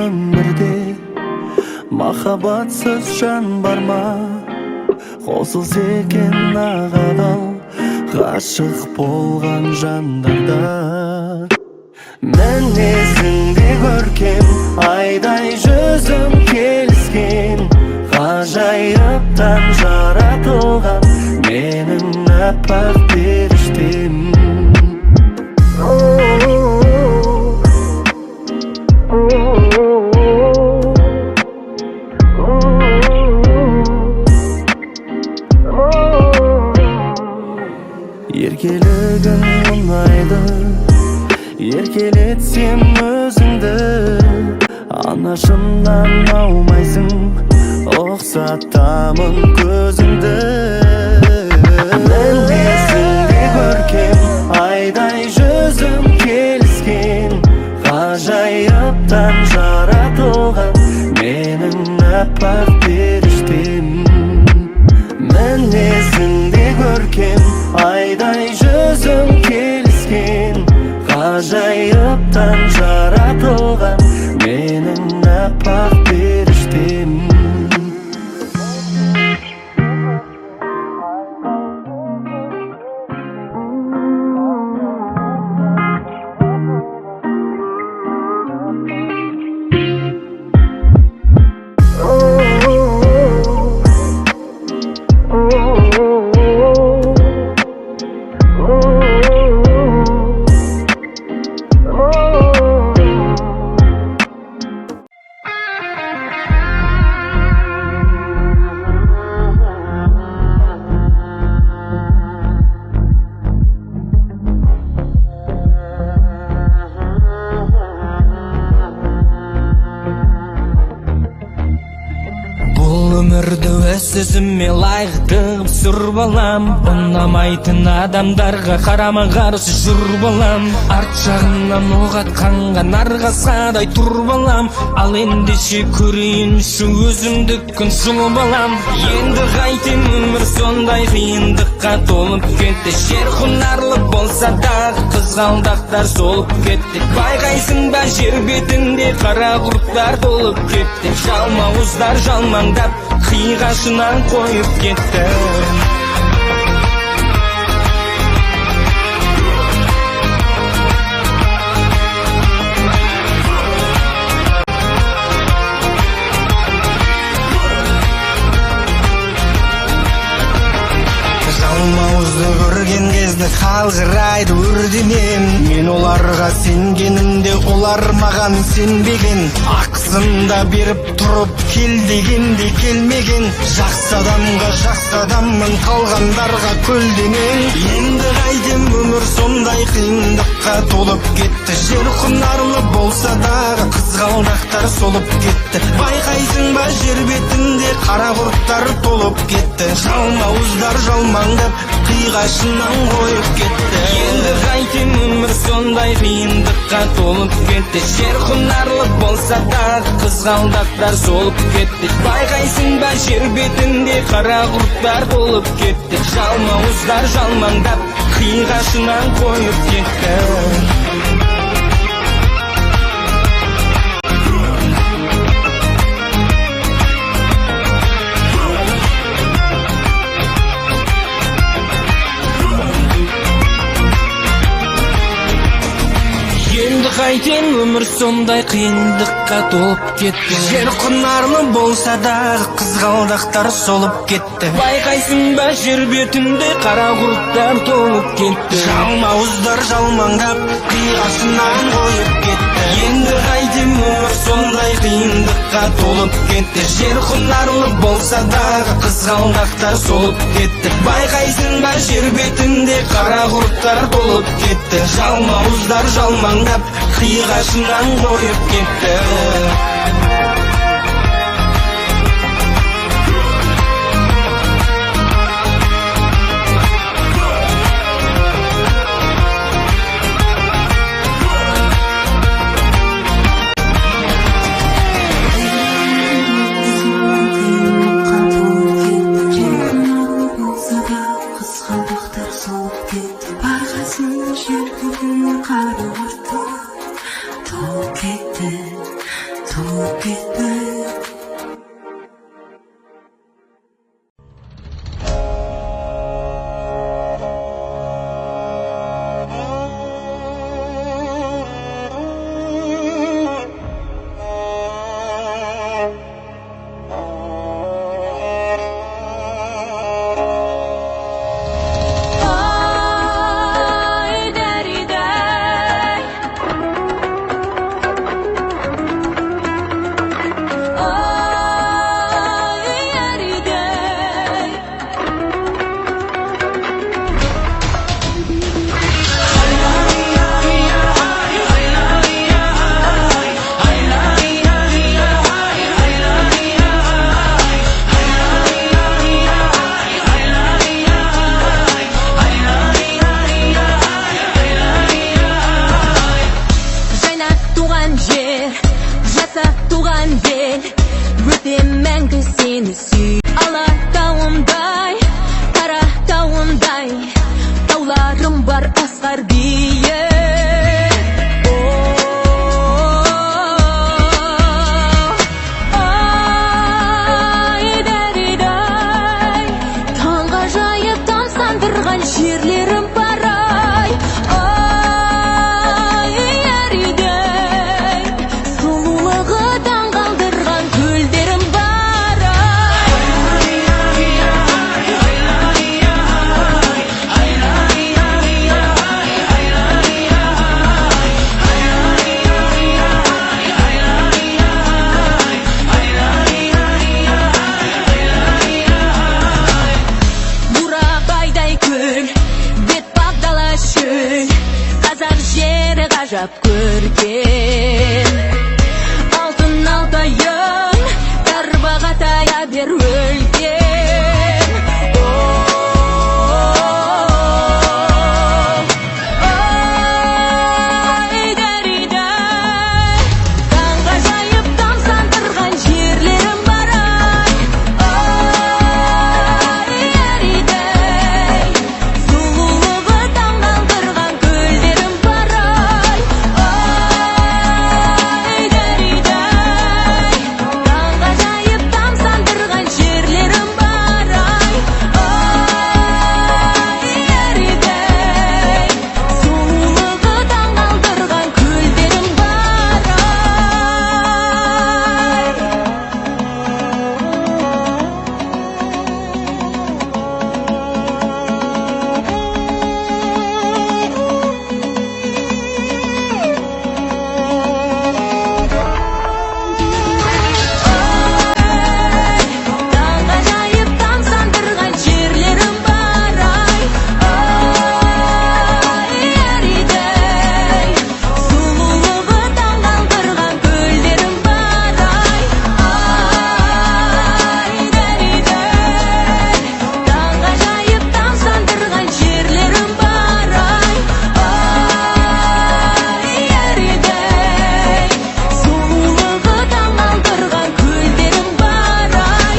Өмірде махаббатсыз жан бар ма? Қосылса екен ақ адал ғашық болған жандарда. Мінезіңде көркем, айдай жүзің келіскен, ғажайыптан жаратылған менің аппақ періштем. Еркелігің ұнайды, еркелетсем өзіңді, анашымнан аумайсың, ұқсатамын көзіңді. Мінезіңде көркем, айдай жүзің келіскен, ғажайыптан жаратылған менің аппақ періштем. Мінезіңде көркем, айдай жүзің келіскен, ғажайыптан жаратылған менің аппақ періштем. Бұл өмірді өз өзіме лайықты қып сүр, балам. Ұнамайтын адамдарға қарама қарсы жүр, балам. Арт жағынан оқ атқанға нарғасадай тұр, балам. Ал ендеше көрейінші өзімдікін жұл, балам. Енді қайтем, өмір сондай қиындыққа толып кетті. Жер құнарлы болса дағы, қызғалдақтар солып кетті. Байқайсың ба, жер бетінде қара құрттар толып кетті. Жалмауыздар жалмаңдап қиғашынан қойып кетті. Жалмауызды көрген кезде қалжырайды өр денем. Мен оларға сенгенімде, олар маған сенбеген. Ақысын да беріп тұрып, кел дегенде келмеген. Жақсы адамға жақсы адаммын, қалғандарға көлденең. Енді қайтем, өмір сондай қиындыққа толып кетті. Жер құнарлы болса дағы, қызғалдақтар солып кетті. Байқайсың ба, жер бетінде қара құрттар толып кетті. Жалмауыздар жалмаңдап қиғашынан қойып кетті. Енді қайтем, өмір сондай қиындыққа толып кетті. Жер құнарлы болса дағы, қызғалдақтар солып кетті. Байқайсың ба, жер бетінде қара құрттар толып кетті. Жалмауыздар жалмаңдап қиғашынан қойып кетті. Енді қайтем, өмір сондай қиындыққа толып кетті. Жер құнарлы болса дағы, қызғалдақтар солып кетті. Байқайсың ба, жер бетінде қара құрттар толып кетті. Жалмауыздар жалмаңдап қиғашынан қойып кетті. Енді қайтем, өмір сондай қиындыққа толып кетті. Жер құнарлы болса дағы, қызғалдақтар солып кетті. Байқайсың ба, жер бетінде қара құрттар толып кетті. Жалмауыздар жалмаңдап қиғашынан қойып кетті. Қызғалдақтар солып кетті. Байқайсың ба, жер бетінде қара құрттар толып кетті. Солып кетті. Ай, дәридай, ай, әридай. Жайна туған жер, жаса туған ел, өте мәңгі сені сүй. Алатауымдай, Қаратауымдай, тауларым бар асқар биік. О, ай, дәридай, таңғажайып тамсандырған жерлерім бар ай. Ай, әридай, сұлулығы таңғалдырған көлдерім бар ай. Бурабайдай көл, Бетпақ дала шөл, қазақ жері ғажап көркем. Алтын Алтайым, Тарбағатай бер өлкем. О, ай, дәридай, таңғажайып тамсандырған жерлерім бар ай. Ай, әридай, сұлулығы таңғалдырған көлдерім бар ай. Ай, дәридай, таңғажайып тамсандырған жерлерім бар ай. Ай, әридай, сұлулығы таңғалдырған көлдерім бар ай. Таңғажайып тамсандырған жерлерім бар ай. Ай, әридай, сұлулығы таңғалдырған көлдерім бар ай. Ай, дәридай, таңғажайып тамсандырған жерлерім бар ай. Ай, әридай, сұлулығы таңғалдырған көлдерім бар ай.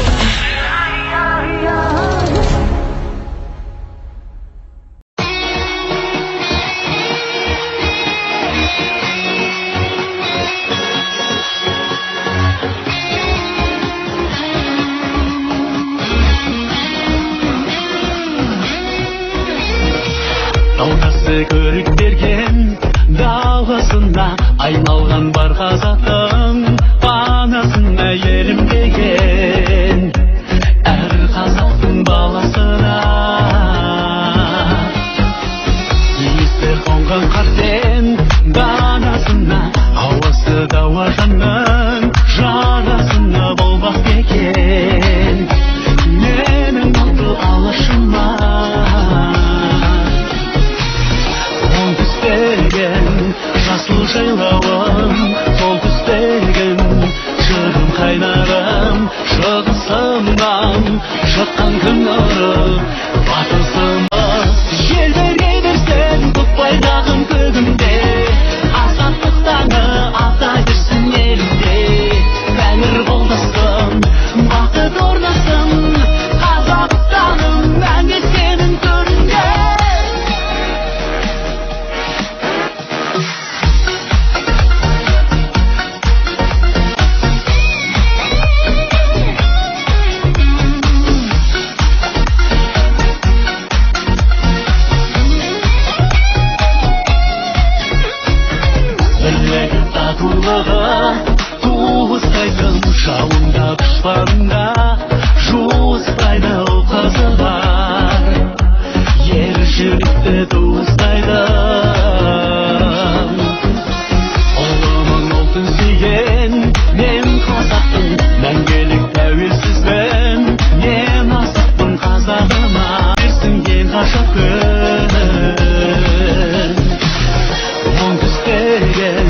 Таунасы көрік берген даласына айналған бар қазақтың панасына елім деген әр қазақтың баласына иісі қонған қартен данасына ауасы дауа жанның жарасына болмас па екен менің алтын алашыма. Оң түстеген жасыл жайлауым, сол түстеген Дұшпанға жуыспайды ұл қызы бар, ер жүректі туыстайды. Ұлымың ұлтын сүйген мен қазақпын, мәңгілік тәуелсізбін, мен асықпын қазағыма. Берсін ең ғажап күн, оңтүстігін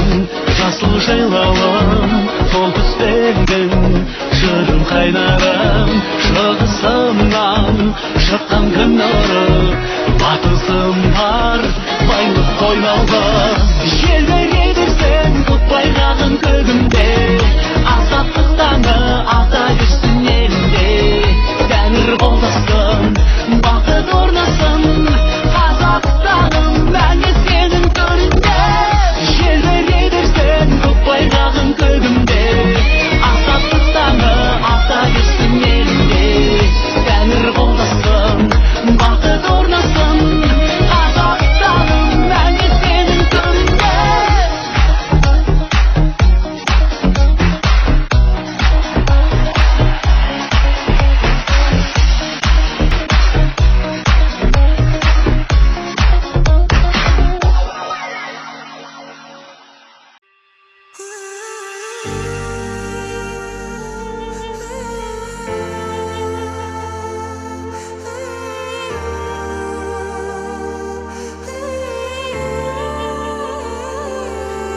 жасыл жайлауым, солтүстігін жырым қайнарым, шығысымнан шыққан күн нұры, батысым бар байлық қойнауы. Желбірей берсін көк байрағым көгімде, азаттық таңы ата берсін елімде. Тәңір қолдасын, бақыт орнасын, Қазақстаным мәңгі сенің төріңде. Желбірей берсін көк байрағым көгімде, азаттық таңы ата берсін елімде. Тәңір қолдасын, бақыт орнасын, Қазақстаным мәңгі сенің төріңде.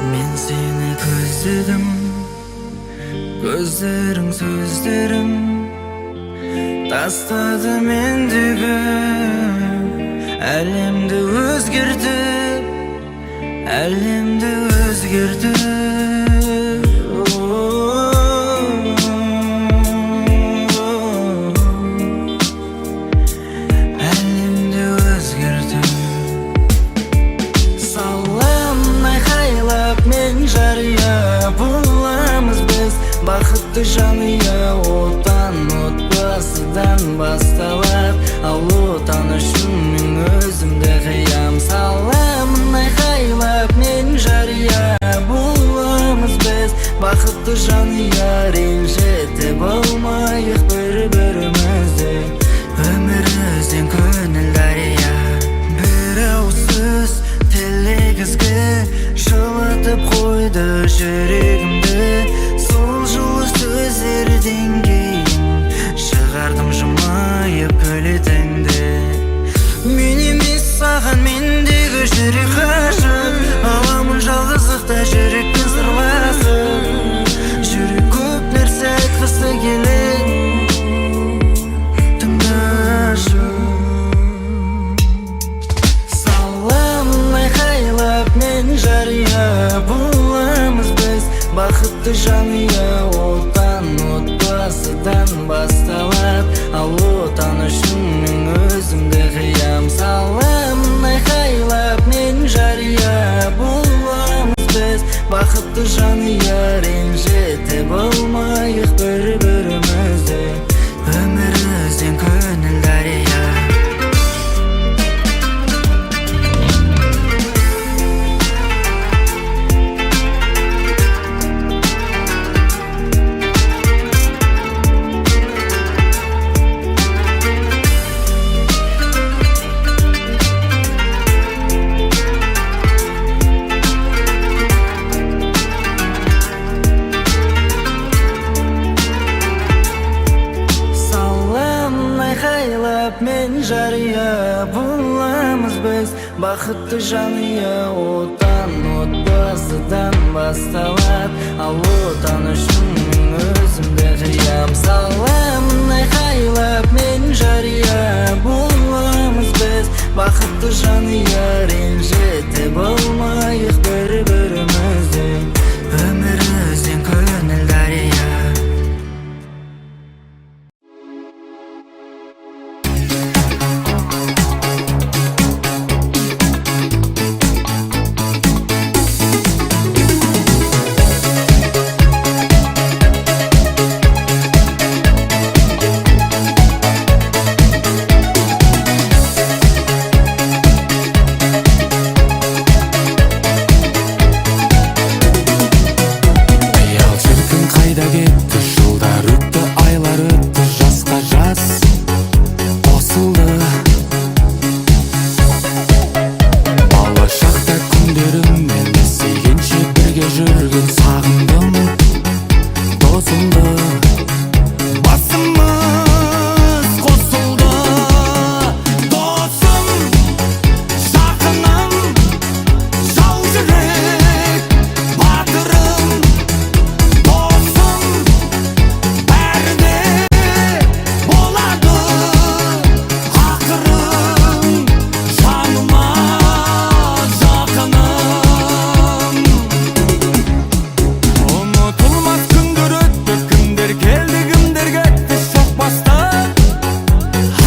Мен сені көздедім, көздерің сөздерің тастады мендегі әлемді өзгертіп, әлемді өзгертіп. Әлемді өзгертіп. Салам айқайлап мен жария боламыз біз бақытты жанұя. Отан отбасыдан басталады, ал отан үшін мен өзімді қиям. Саламын айқайлап мен жария боламыз біз бақытты жанұя. Ренжітіп алмайық бір бірімізді, өмір өзен көңіл дария. Бір ауыз сөз тілек ізгі жылытып қойды жүрегімді. Сол жылы сөздерден кейін шығардым жымиып күлетінді. Мен емес саған мендегі жүрек ғашық, аламын жалғыздықта жүрекпен сырласып. Жүрек көп нәрсе айтқысы келеді, тыңдашы. Саламын айқайлап мен жария боламыз біз бақытты жанұя. Отан отбасыдан басталады, ал отан үшін мен өзімді қиям. Саламын айқайлап мен жария боламыз біз бақытты жанұя. Ренжітіп алмайық бір бірімізді, өмір өзен көңіл дария. Саламын айқайлап мен жария боламыз біз бақытты жанұя. Отан отбасыдан басталады, ал отан үшін мен өзімді қиям. Саламын айқайлап мен жария боламыз біз бақытты жанұя. Ренжітіп алмайық бір бірімізді, өмір өзен көңіл дария. Қиял шіркін қайда кетті, жылдар өтті. қосылды, басымыз қосылды. Досым, жақыным, жау жүрек батырым. Досым, бәрі де болады ақырын, жаныма жақыным. Ұмытылмас күндер өтті, кімдер келді, кімдер кетті, шоқ басты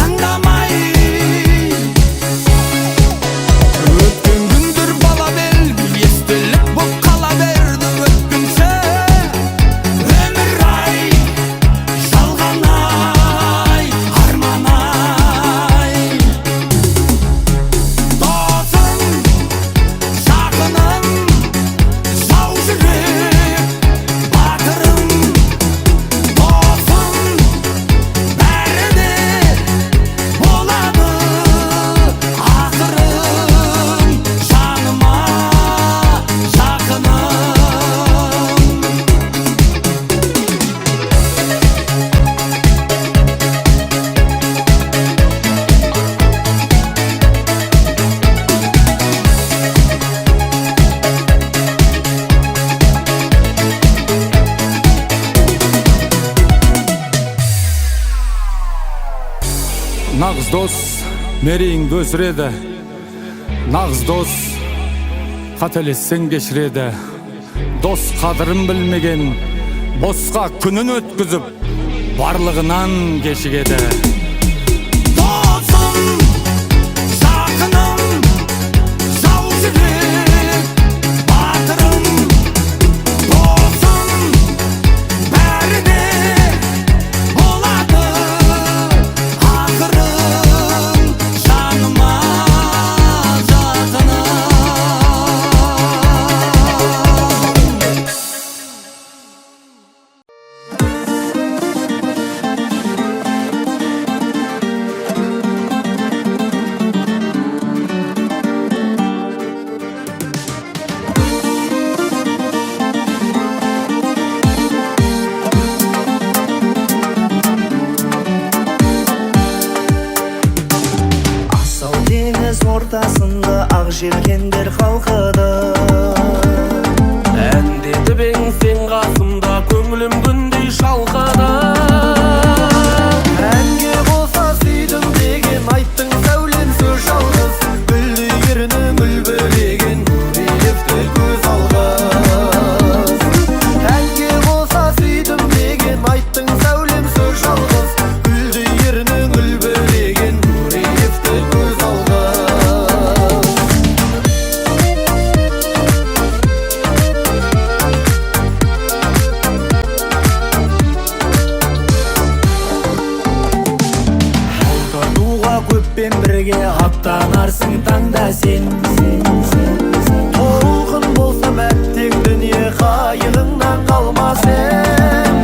аңдамай. Өткен күндер бала белгі, естелік боп қала берді. Өткінші өмір ай, жалған ай, арман ай. Досым, жақыным, жау жүрек батырым. Досым, бәрі де болады ақырын, жаныма жақыным. Нағыз дос мерейіңді өсіреді, нағыз дос қателессең кешіреді. Дос қадірін білмеген босқа күнін өткізіп, барлығынан кешігеді. Досым, жақыным, жау жүрек батырым. Досым, бәрі де болады ақырын, жаныма жақыным. Асау теңіз ортасында ақ желкендер қалқыды. Әндетіп ең сен қасымда, көңілім күндей шалқыды. Әнге қоса сүйдім деген айттың сәулем сөз жалғыз. Гүлдей ерінің үлбіреген Гурьевті көз алғыз. Әнге қоса сүйдім деген айттың сәулем сөз жалғыз. Гүлдей ерінің үлбіреген Гурьевті көз алғыз. Тартуға көппен бірге аттанарсың таңда сен. Толқын болсам әттең дүние, қайығыңнан қалма сен.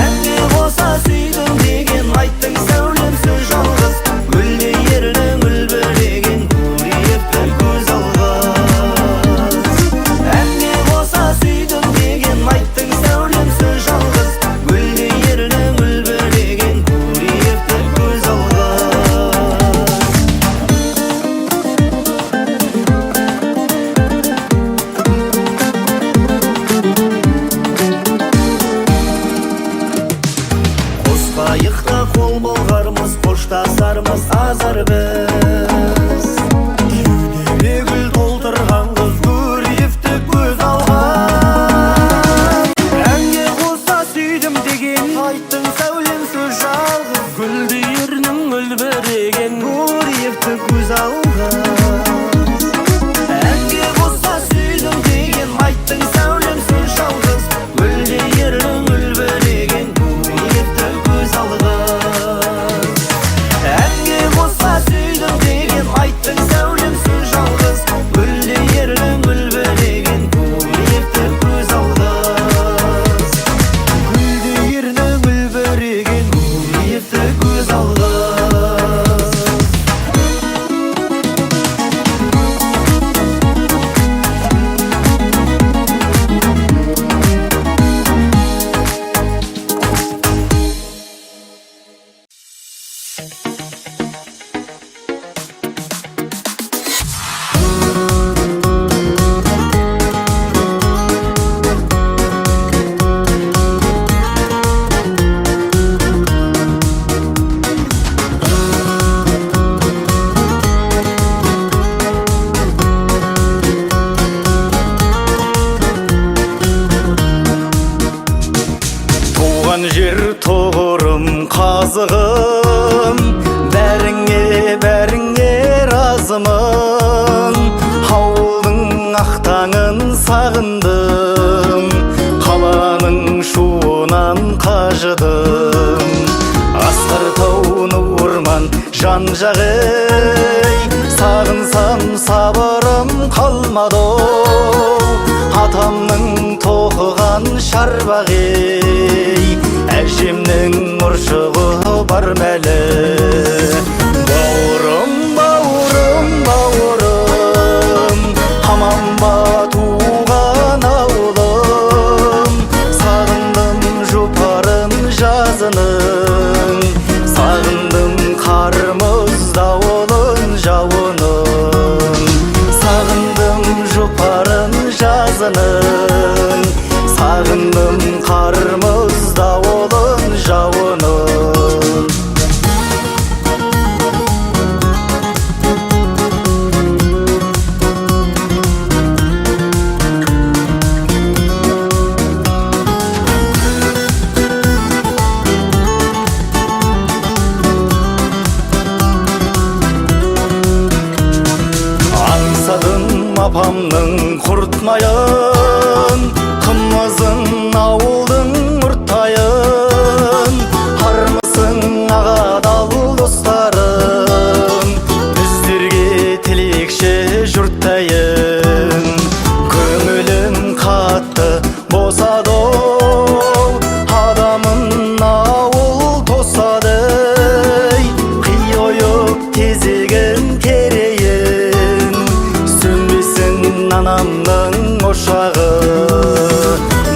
Әнге қоса сүйдім деген айттың сәулем сөз жалғыз. Гүлдей ерінің үлбіреген Гурьевті көз алғыз. Әнге қоса сүйдім деген айттың сәулем сөз жалғыз. Гүлдей ерінің үлбіреген Гурьевті көз алғыз. Қос қайықта қол бұлғармыз, қоштасармыз азар біз. Кеудеме гүл толтырған қыз Гурьевті көз алған. Әнге қоса сүйдім деген айттың сәулем сөз жалғыз. Гүлдей ерінің үлбіреген Гурьевті көз алғыз. Әнге қоса сүйдім деген айттың сәулем сөз жалғыз. Гүлдей ерінің үлбіреген Гурьевті көз алғыз. Әнге қоса сүйдім деген айттың сәулем сөз жалғыз. Гүлдей ерінің үлбіреген Гурьевті көз алғыз. Гүлдей ерінің үлбіреген Туған жер тұғырым қазығым, бәріңе, бәріңе разымын. Ауылдың ақ таңын сағындым, қаланың шуынан қажыдым. Асқар тауны орман жан жағы ей, сағынсам сабырым қалмады. Атамның тоқыған шарбақ ей, әжемнің ұршығы бар мәлі. Бауырым, бауырым, бауырым, аман ба туған ауылым? Сағындым жұпарын жазының, сағындым қар мұз дауылын жауынын. Сағындым жұпарын жазының, сағындым қар мұз дауылын жауынын. Аңсадым апамның құрт майын, қымызын ауылдың ұрттайын. Армысың ағадал достарым, біздерге тілекші жұрттайын. Көңілім қатты босады ау, адамын ауыл тосады ей. Қи ойып тезегін терейін, сөнбесін анамның ошағы.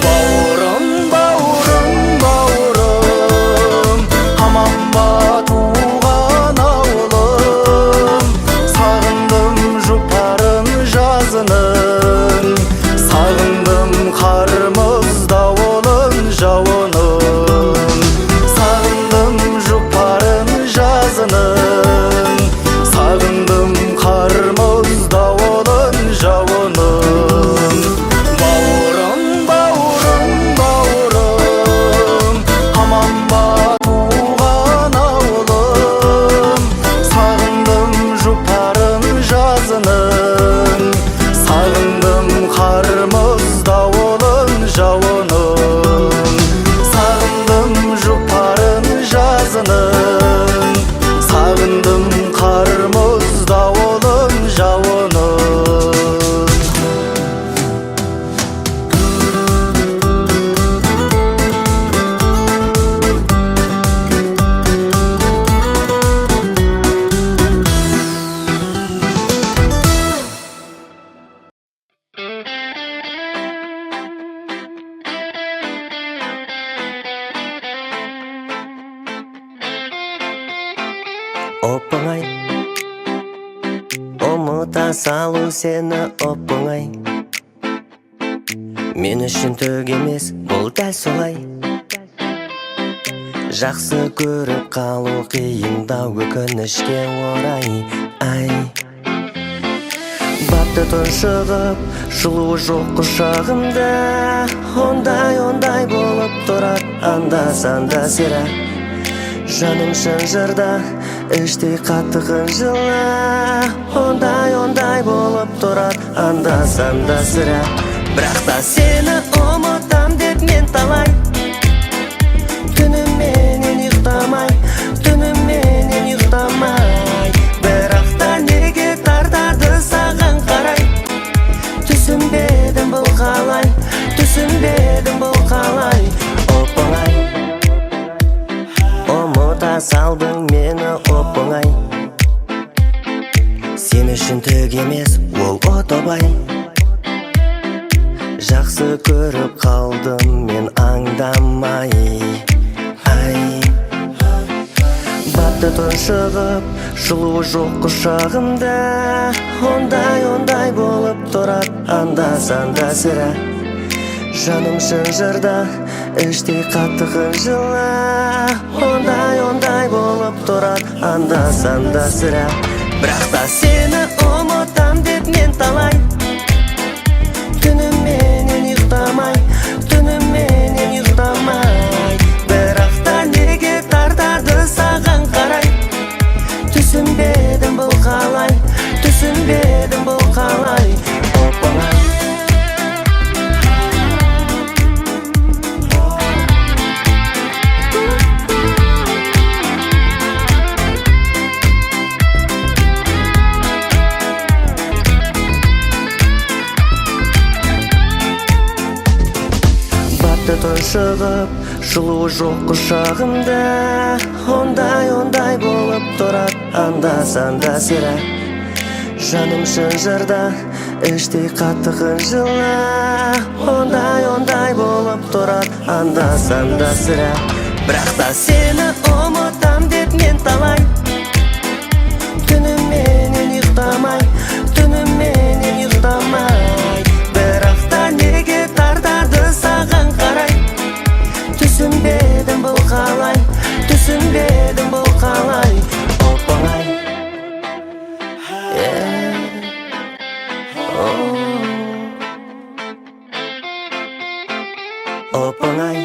Бауырым, бауырым, бауырым, аман ба туған ауылым? Сағындым жұпарын жазының, сағындым қар мұз дауылын жауынын. Сағындым жұпарын жазының, сағындым қар мұз дауылын жауынын. Бауырым, бауырым, бауырым, аман ба туған ауылым? Сағындым жұпарын жазының, сағындым қар мұз дауылын жауынын. Сағындым жұпарын жазының, сағындым қар мұз дауылын жауынын. Оп оңай ұмыта салу сені, оп оңай. Мен үшін түк емес бұл, дәл солай. Жақсы көріп қалу қиындау, өкінішке орай. Ай, батты тұншығып, жылуы жоқ құшағымда. Ондай, ондай болып тұрады анда санда сірә. Жаным шынжырда, іштей қатты қынжыла. Ондай, ондай болып тұрады анда санда сірә. Бірақ та сені ұмытам деп мен талай түніменен ұйықтамай, түніменен ұйықтамай. Бірақ та неге тартады саған қарай? Түсінбедім бұл қалай, түсінбедім бұл қалай. Оп оңай ұмыта салдың мені, оп оңай. Сен үшін түк емес ол отобай. Жақсы көріп қалдым мен аңдамай. Ай, батты тұншығып, жылуы жоқ құшағымда. Ондай, ондай болып тұрады анда санда сірә. Жаным шынжырда, іштей қатты қынжыла. Ондай, ондай болып тұрады анда санда сірә. Бірақ та сені ұмытам деп мен талай түніменен ұйықтамай, түніменен ұйықтамай. Шығып, жылуы жоқ құшағымда. Ондай, ондай болып тұрады анда санда сірә. Жаным шынжырда, іштей қатты қынжыла. Ондай, ондай болып тұрады анда санда сірә. Бірақ та сені ұмытам деп мен талай түніменен ұйықтамай, түніменен ұйықтамай. Бірақ та неге тартады саған қарай? Түсінбедім бұл қалай, түсінбедім бұл қалай. Оп оңай. Е, о. Оп оңай.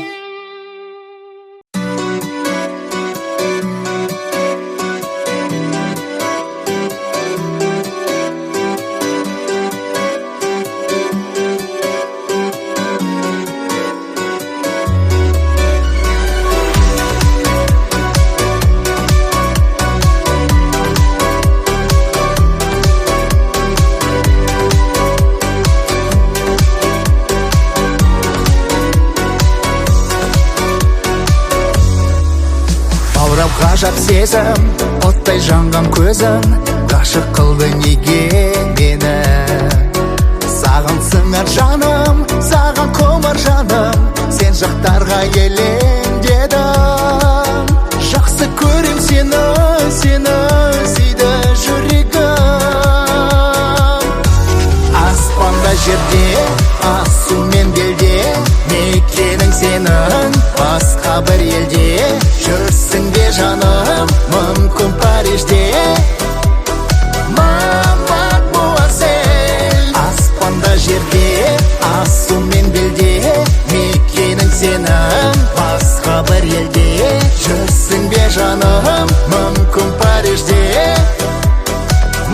Баурап ғажап сезім, оттай жанған көзің, ғашық қылды неге мені? Саған сыңар жаным, саған құмар жаным, сен жақтарға елеңдедім. Жақсы көрем сені, сені сүйді жүрегім. Аспанда, жерде, асу мен белде, мекенің сенің басқа бір елде. Жүрсің бе, жаным, мүмкін Парижде? Мадмуазель. Аспанда, жерде, асу мен белде, мекенің сенің басқа бір елде. Жүрсің бе, жаным, мүмкін Парижде?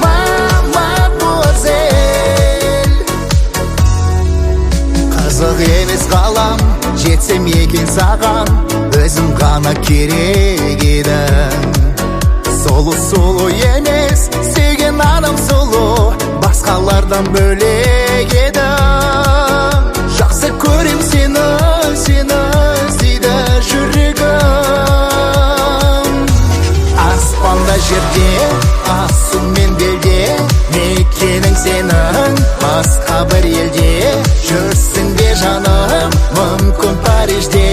Мадмуазель. Қызық емес ғалам, жетсем екен саған, өзің ғана керек едің. Сұлу, сұлу емес, сүйген адам сұлу, басқалардан бөлек едің. Жақсы көрем сені, сені сүйді жүрегім. Аспанда, жерде, асу мен белде, мекенің сенің басқа бір елде. Жүрсің бе, жаным, мүмкін Парижде?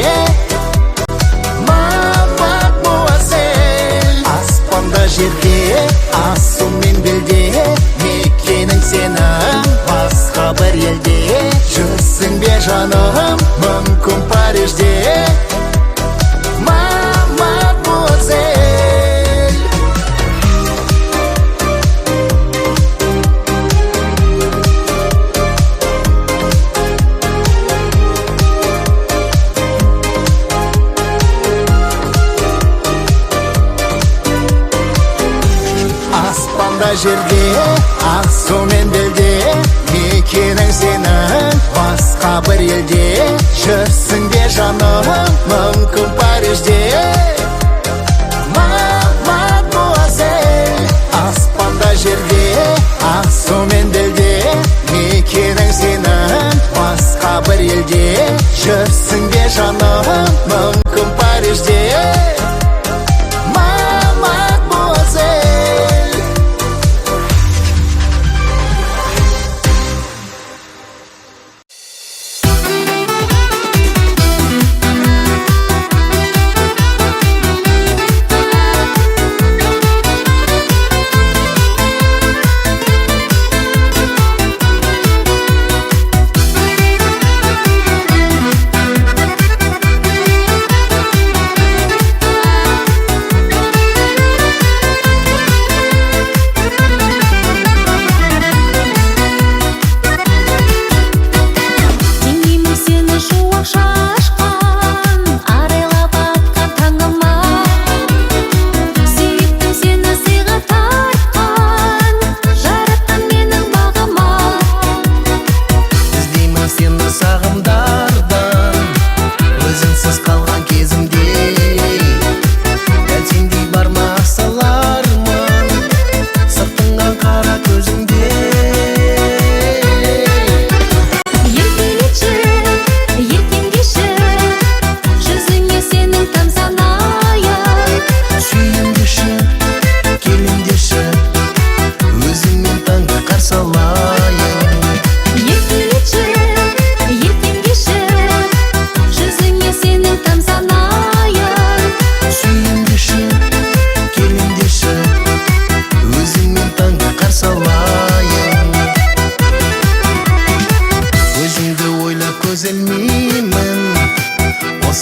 Мадмуазель. Аспанда, жерде, асу мен белде, мекенің сенің басқа бір елде. Жүрсің бе, жаным, мүмкін Парижде? Мадмуазель. Аспанда, жерде, асу мен белде, мекенің сенің басқа бір елде. Жүрсің бе, жаным, мүмкін Парижде? Мадмуазель. Аспанда, жерде, асу мен белде, мекенің сенің басқа бір елде. Жүрсің бе, жаным, мүмкін Парижде? Мадмуазель.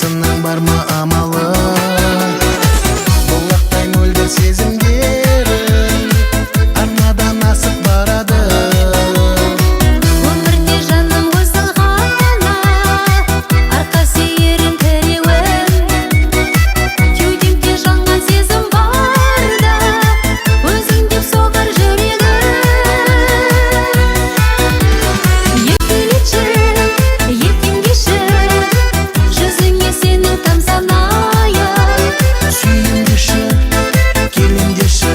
Осының бар ма амалы? Бұлақтай мөлдір сезімдерің арнадан асып барады. Өмірде жаным өзің ғана, арқа сүйерім тіреуім. Кеудемде жанған сезім барда, өзің деп соғар жүрегім. Еркелетші, ертеңгеші, жүзіңе сенің тамсанайын. Сүйемдеші, келемдеші,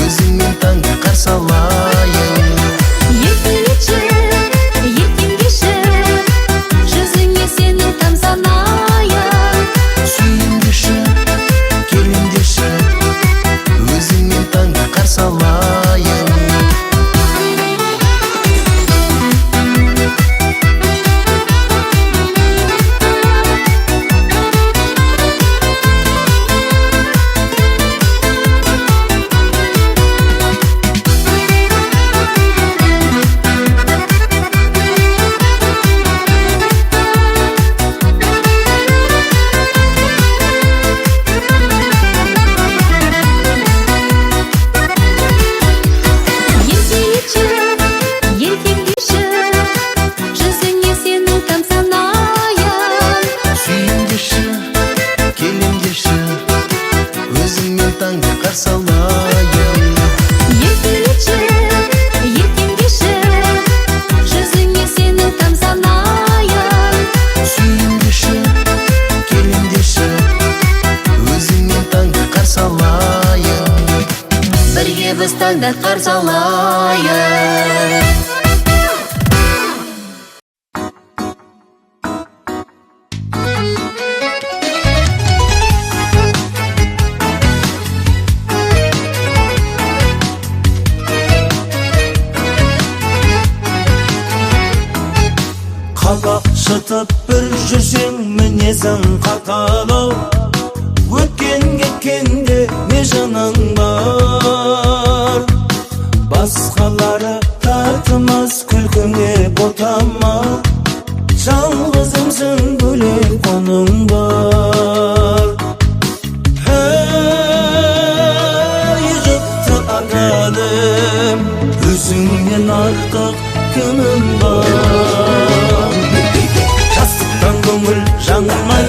өзіңмен таңды қарсы алайын. Еркелетші, ертеңгеші, жүзіңе сенің тамсанайын. Сүйемдеші, келемдеші, өзіңмен таңды қарсы алайын. Еркелетші, ертеңгеші, жүзіңе сенің тамсанайын. Сүйемдеші, келемдеші, өзіңмен таңды қарсы алайын. Еркелетші, ертеңгеші, жүзіңе сенің тамсанайын. Сүйемдеші, келемдеші, өзіңмен таңды қарсы алайын. Бірге біз таңды қарсы алайық. Қабақ шытып бір жүрсең, мінезің қатал-ау. Өткен кеткенде не жаның бар? Басқалары татымас күлкіңе ботама, жалғызымсың, бөлек құның бар. Ей, жұртты атадым, өзіңнен артық кімім бар? Жастықтан көңіл жаңылмай,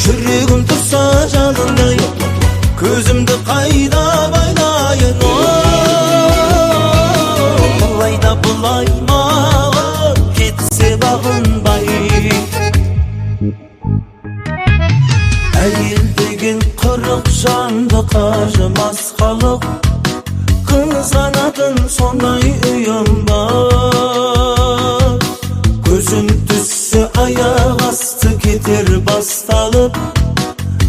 жүрегім тұрса жалындай, көзімді қайда байлайын? Былай да былай маған кетсе бағынбай. Әйел деген қырық жанды қажымас халық, қызғанатын сондай үйім бар. Көзім түссе аяқ асты кетер басталып,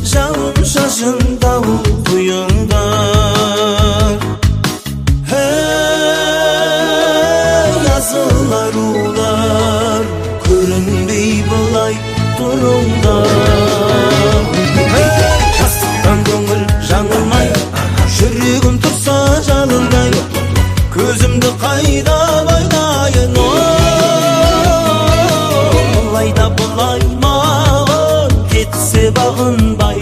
жауын шашын дауыл құйындар. Ей, асыл арулар, көрінбей былай тұрыңдар. Ей, жастықтан көңіл жаңылмай, жүрегім тұрса жалындай, көзімді қайда байлайын? Былай да былай маған кетсе бағынбай.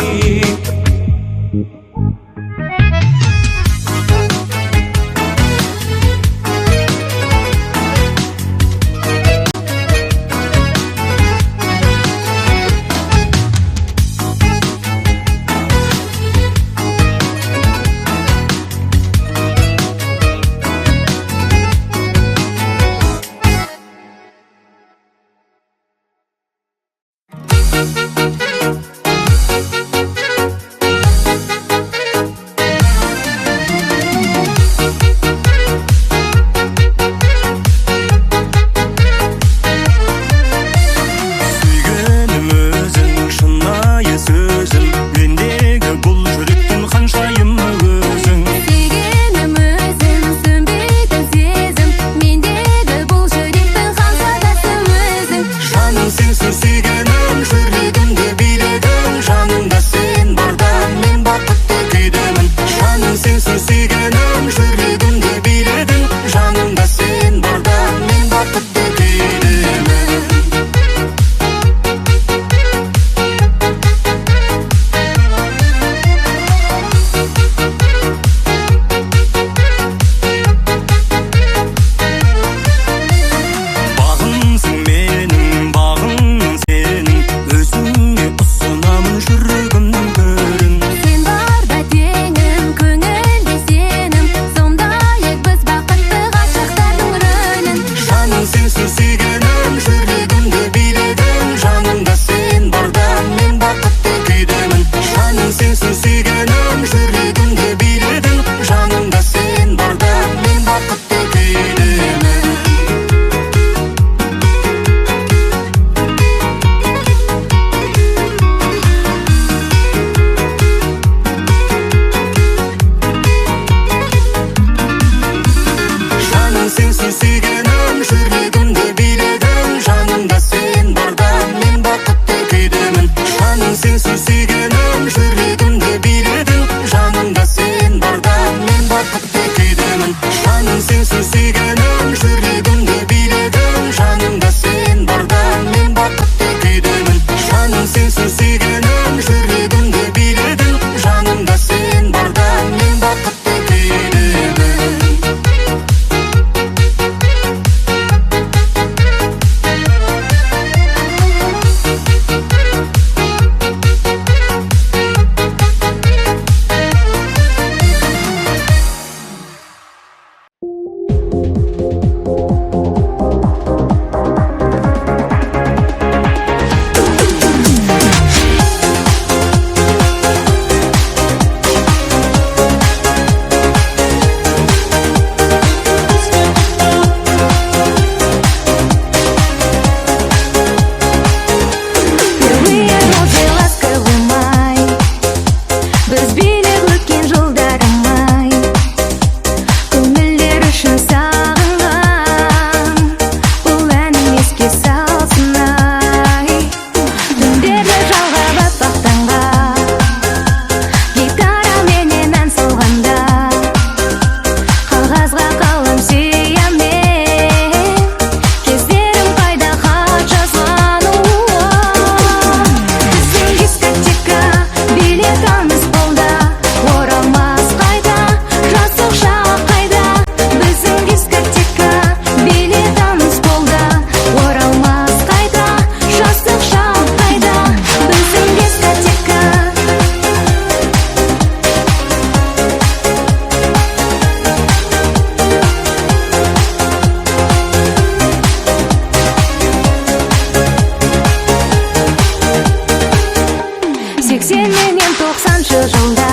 90-шы жылда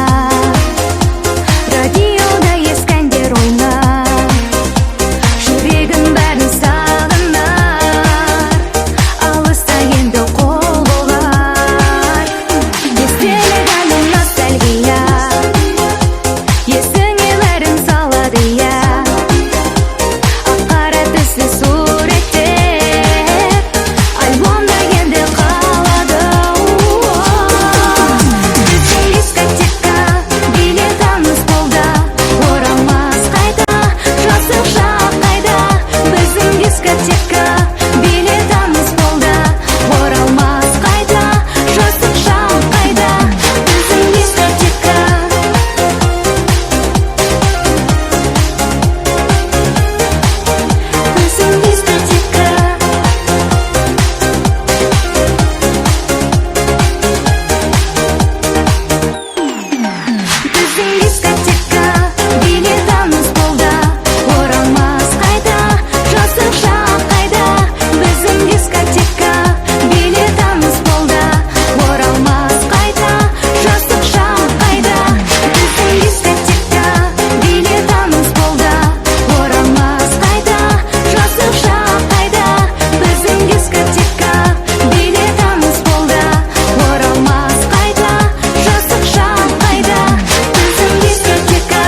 радиода ескі әндер ойнар, жүрегім бәрін сағынар, алыста енді қол болар. Естелік әлі ностальгия, есіңе бәрін салады, иә. Ақ қара түсті суреттер альбомда енді қалады. Біздің дискотека, билет таныс болды, оралмас қайта жастық шақ қайда? Біздің дискотека, билет таныс болды, оралмас қайта жастық шақ қайда? Біздің дискотека. Біздің дискотека. Біздің дискотека, билет таныс болды, оралмас қайта жастық шақ қайда? Біздің дискотека, билет таныс болды, оралмас қайта жастық шақ қайда? Біздің дискотека, билет таныс болды, оралмас қайта жастық шақ қайда? Біздің дискотека, билет таныс болды, оралмас қайта жастық шақ қайда? Біздің дискотека.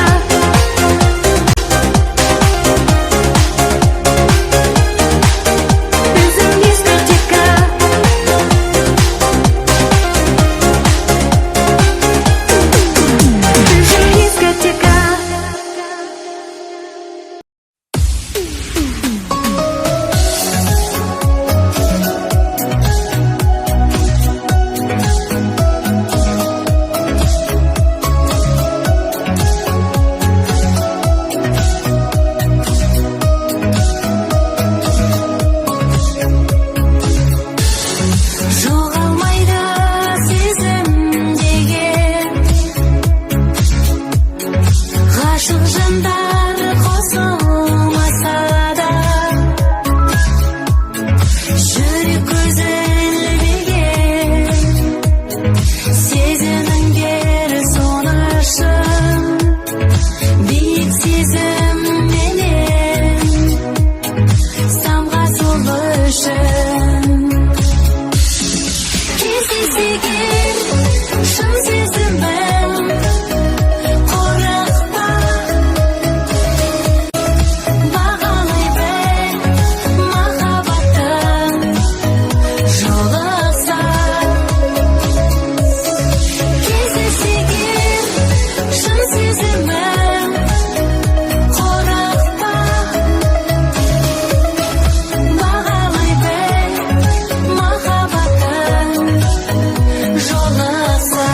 Біздің дискотека. Біздің дискотека. Жоғалмайды сезім деген, ғашық жандар қосылмаса да, жүрек көзі ілмеген сезімің бер соны шын биік сезімменен самға сол үшін. Кездесеген шын сезімім, қорықпа, бағалай біл махаббаттың жолықса. Кездесеген шын сезімім, қорықпа, бағалай біл махаббаттың жолықса.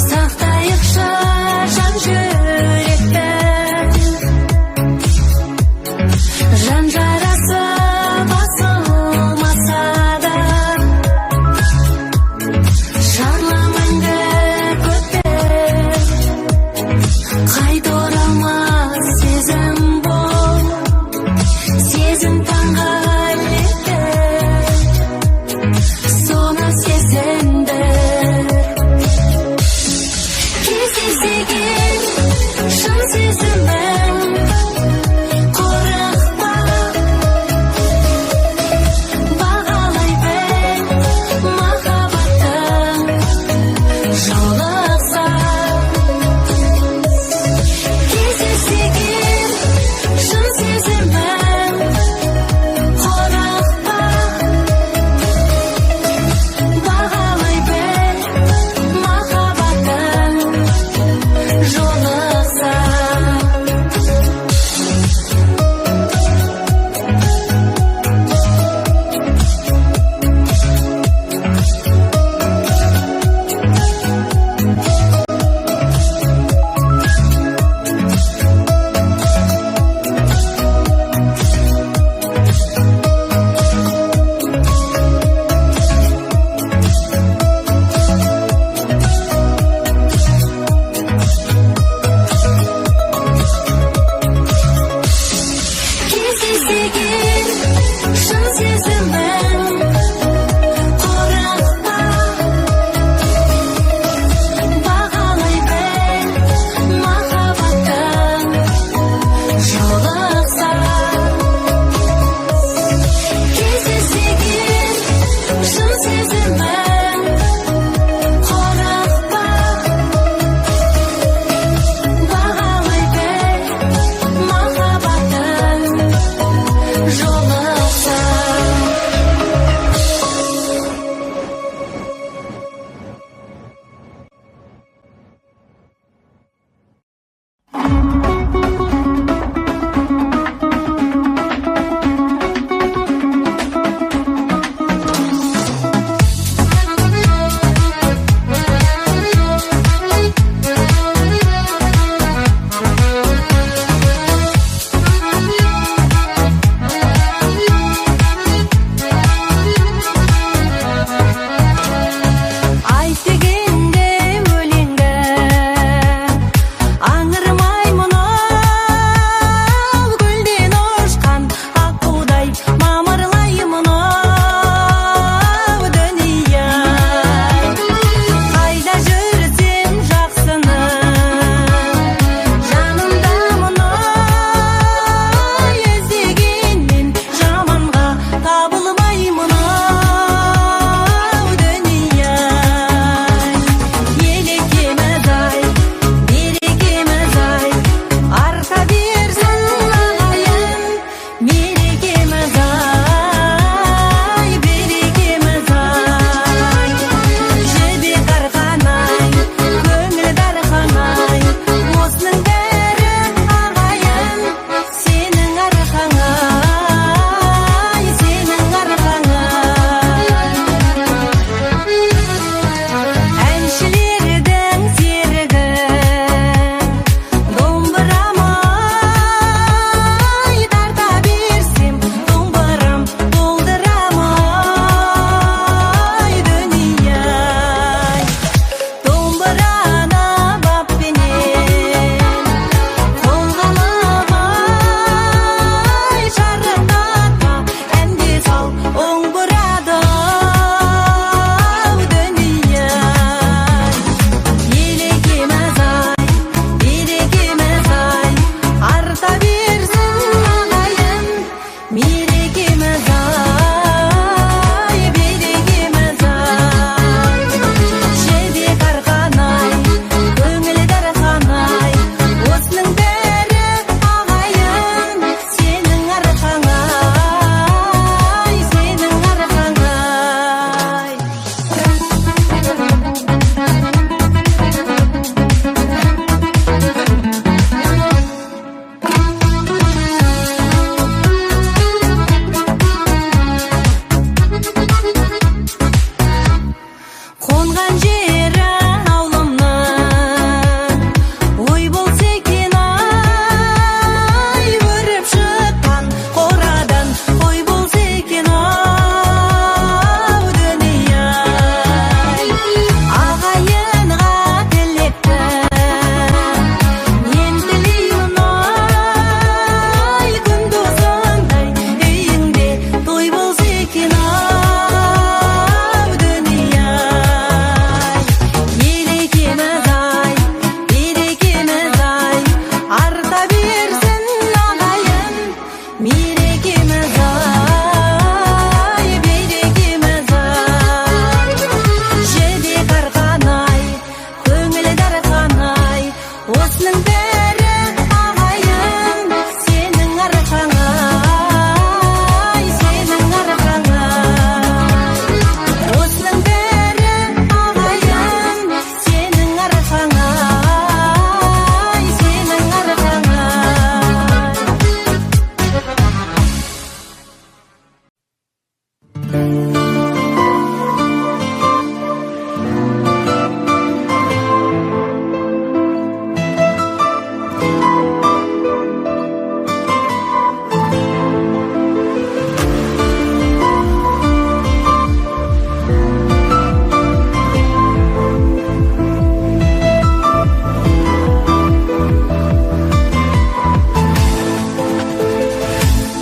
Сақтайықшы жан жүректі, жан жарасы басылмасын.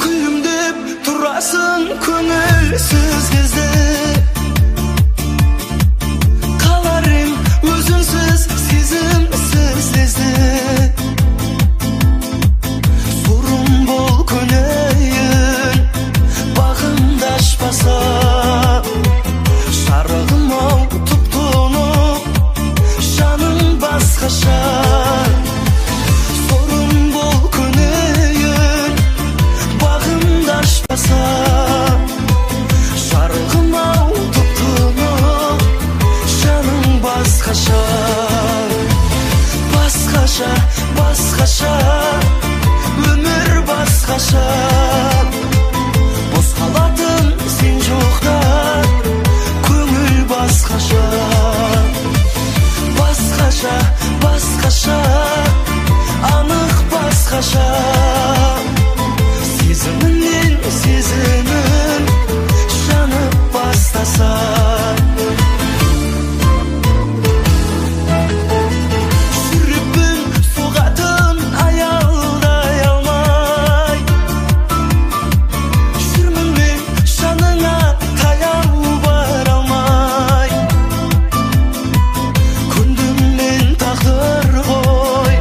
Күлімдеп тұрасың көңілсіз кезде, қалар ем өзіңсіз сезімсіз лезде. Сорым бол көнейін бағымды ашпаса, жарығым ау тұп-тұнық жаның басқаша. Сорым бол көнейін бағымды ашпаса, жарығым ау тұп-тұнық жаның басқаша. Басқаша, басқаша, өмір басқаша. Бос қалатын сен жоқта көңіл басқаша. Басқаша, басқаша, анық басқаша. Сезіміңнен сезімім жанып бастаса. Жүрекпін соғатын аялдай алмай, жүрмін мен жаныңа таяу бара алмай. Көндім мен тағдыр ғой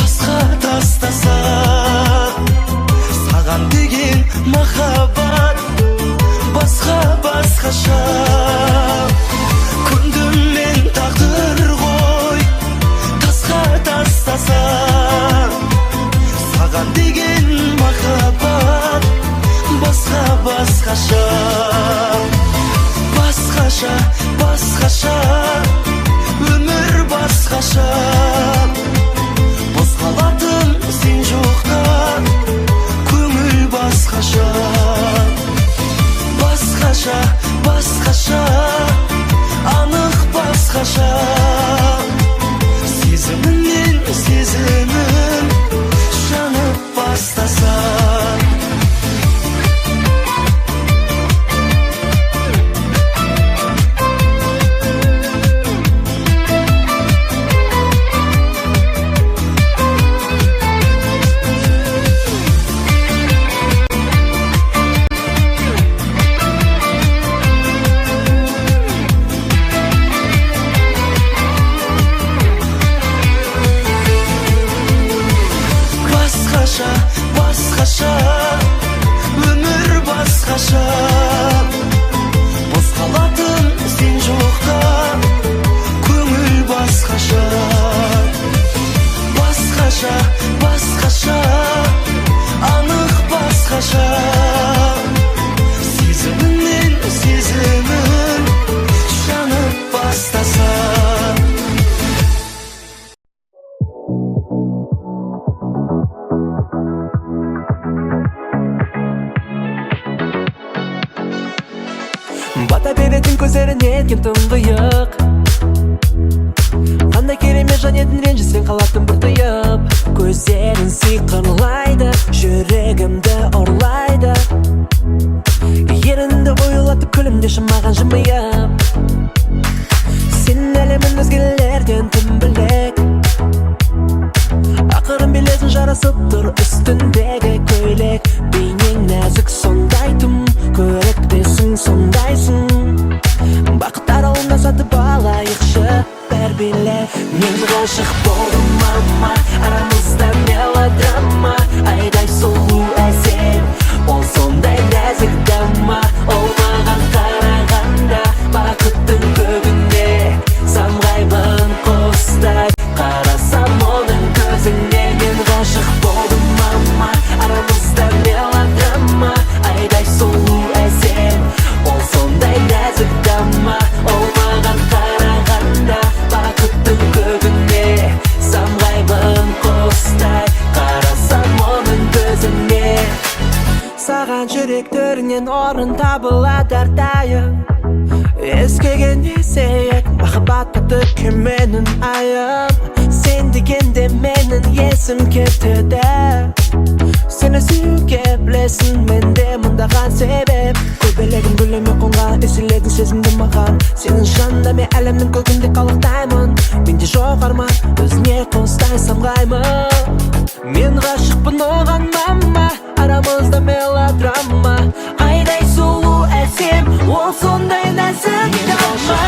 тасқа тастаса, саған деген махаббат басқа басқаша. Көндім мен тағдыр ғой тасқа тастаса, саған деген махаббат басқа басқаша. Басқаша, басқаша, өмір басқаша. Бос қалатын сен жоқта көңіл басқаша. Басқаша, басқаша, анық басқаша. Сезіміңнен сезімім жанып бастаса. Басқаша, басқаша, өмір басқаша. Бос қалатын сен жоқта көңіл басқаша. Басқаша, басқаша, анық басқаша. Сезіміңнен сезімім жанып бастаса. Бата беретін көздері неткен тұңғиық, қандай керемет жан едің, ренжісең қалатын бір тыйып. Көздерің сиқырлайды, жүрегімді ұрлайды, ерінді оюлатып күлімдеші маған жымиып. Сен әлемін өзгелерден тым бөлек, ақырын билесің жарасып тұр үстіндегі көйлек. Бейнең нәзік сондай тым көріктесің сондайсың, бақыт аралында сатып алайықшы бір билет. Мен ғашық болдым мама, арамызда мелодрама. Айдай сұлу әсем, ол сондай нәзік дама. Ол маған қарағанда бақыттың көгінде самғаймын құстай. Қарасам оның көзіне мен ғашық болдым мама, арамызда мелодрама. Айдай сұлу әсем, ол сондай нәзік дама. Ол маған қарағанда бақыттың көгіне самғаймын құстай. айналайын. Ескеген есейік, махаббат атты кеменің айым. Сен дегенде менің есім кетеді. Сені сүюге білесің, менде мыңдаған себеп. Көбелегім гүліме қонған, еселедің сезімді маған. Сенің жаныңда мен әлемнің көгінде қалықтаймын. Менде жоқ арман, өзіңе қостай самғаймын. Мен ғашықпын оған, мама, арамызда мелодрама. Айдай сұлу әсем, ол сондай нәзік дама.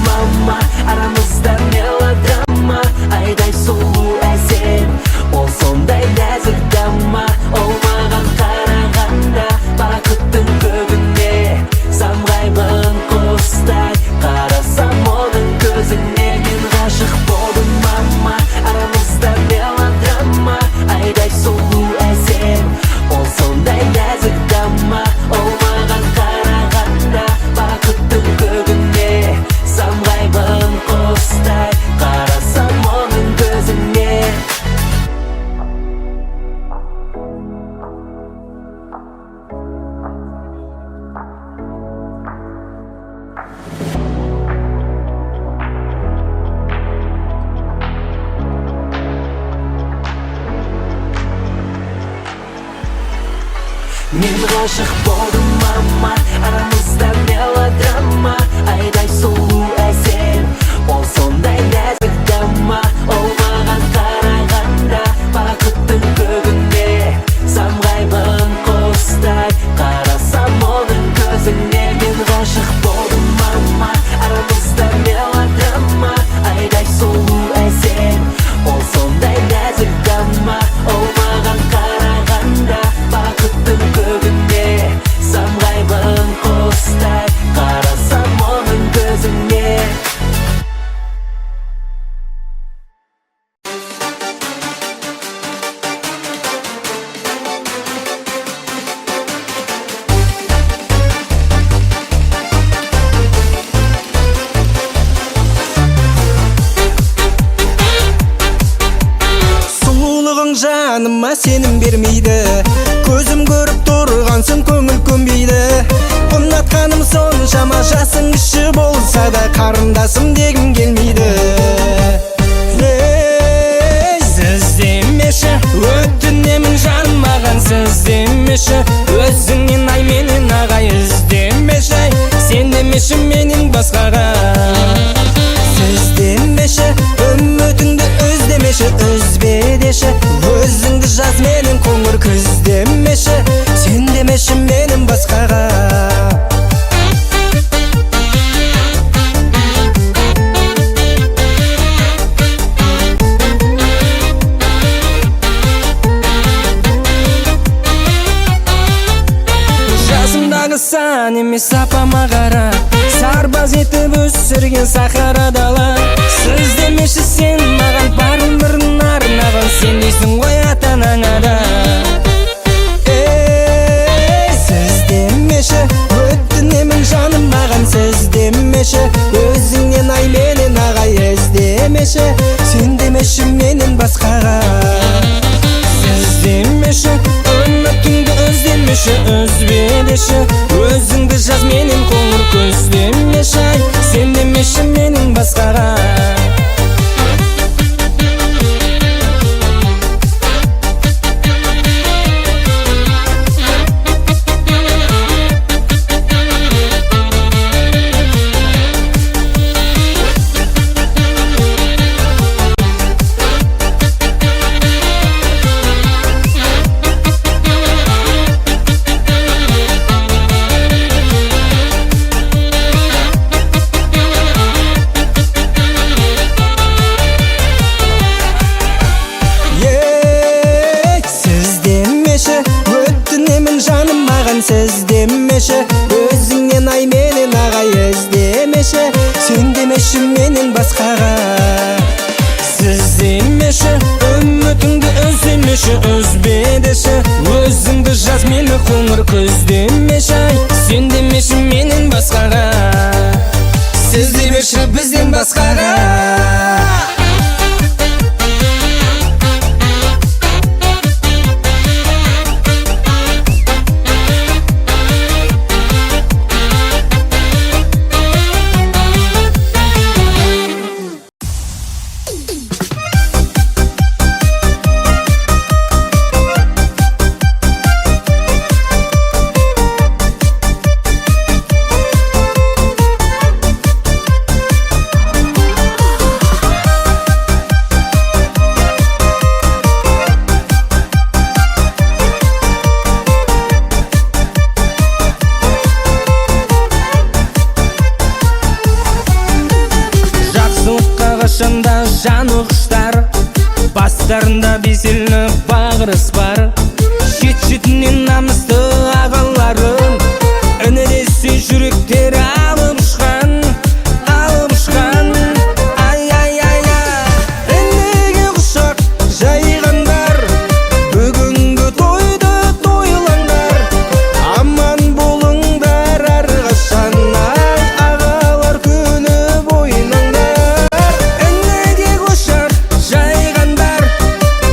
Мама, арамызда мелодрама. Айдай сұлу әсем, ол сондай нәзік дама. Ол маған қарағанда бақыттың көгіне самғаймын құстай. Қарасам оның көзіне, мен ғашық болдым, мама, арамызда мелодрама. Айдай сұлу әсем, ол сондай нәзік дама. Ол маған қарағанда бақыттың көгіне самғаймын құстай. Қарасам оның көзіне. Мен ғашық болдым, мама, арамызда мелодрама. Айдай сұлу әсем, ол сондай нәзік дама. Ол маған қарағанда бақыттың көгіне самғаймын құстай. Қарасам оның көзіне, мен ғашық болдым, мама, арамызда мелодрама. Айдай сұлу әсем, ол сондай нәзік дама. Ол маған қарағанда бақыттың көгіне самғаймын құстай. Қарасам оның көзіне. Сұлулығың жаныма сенім бермейді. Көзім көріп тұрғансын көңіл көнбейді. Ұнатқаным соншама, жасың кіші болса да қарындасым дегім келмейді. Ей, Іздемеші, өтінемін жаным маған сіздемеші. Өзіңнен ай менен ағай іздемеші, ай сен демеші менен басқаға. Іздемеші, үмітіңді үздемеші, үзбе деші. Өзіңді жаз менің қоңыр күз демеші, сен демеші менен басқаға. Жасымдағы сан емес апама қара, сарбаз етіп өсірген сахара дала. Сіз демеші сен маған бар өмірін арнаған, сен дейсің ғой ата анаңа да. Ей, сіз демеші, өтінемін жаным маған сіз демеші. Өзіңнен ай менен ағай іздемеші, сен демеші менен басқаға. Сіз демеші, үмітіңді үздемеші, үзбе деші. Өзіңді жаз менен қоңыр күз демеші, ай сен демеші менен басқаға. Ей, сіз демеші, өтінемін жаным маған сіз демеші. Өзіңнен ай менен ағай іздемеші, сен демеші менен басқаға. Сіз демеші, үмітіңді үздемеші, үзбе деші. Өзіңді жаз мені қоңыр күз демеші, ай сен демеші менен басқаға. Сіз демеші бізден басқаға. Бастарында беселі бағырыс бар, шет-шетінен намысты ағаларым. Іні десе жүректері алып ұшқан, алып ұшқан. Ай, ай, ай, ай. Ініге құшақ жайғандар, бүгінгі тойды тойлаңдар. Аман болыңдар әрқашан, ай, ағалар күліп ойнаңдар. Ініге құшақ жайғандар,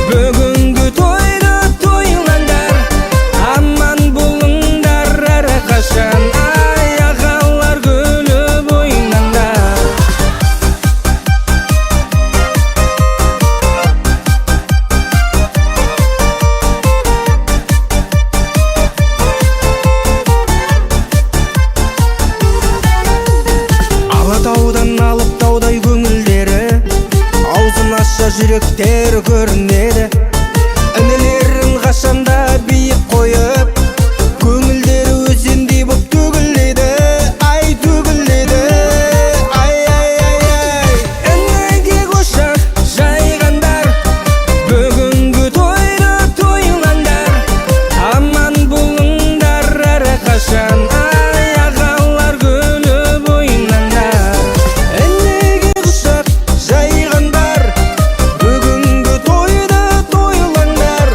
бүгінгі тойды тойлаңдар. Аман болыңдар әрқашан, ай, ағалар күліп ойнаңдар. Алатаудан алып таудай көңілдері, аузын ашса жүректер көрінеді. Інілерін қашанда биік қойып, көңілдері өзендей боп төгіледі, ай, төгіледі. Ай, ай, ай, ай. Ініге құшақ жайғандар, бүгінгі тойды тойлаңдар. Аман болыңдар әрқашан, ай, ағалар күліп ойнаңдар. Ініге құшақ жайғандар, бүгінгі тойды тойлаңдар.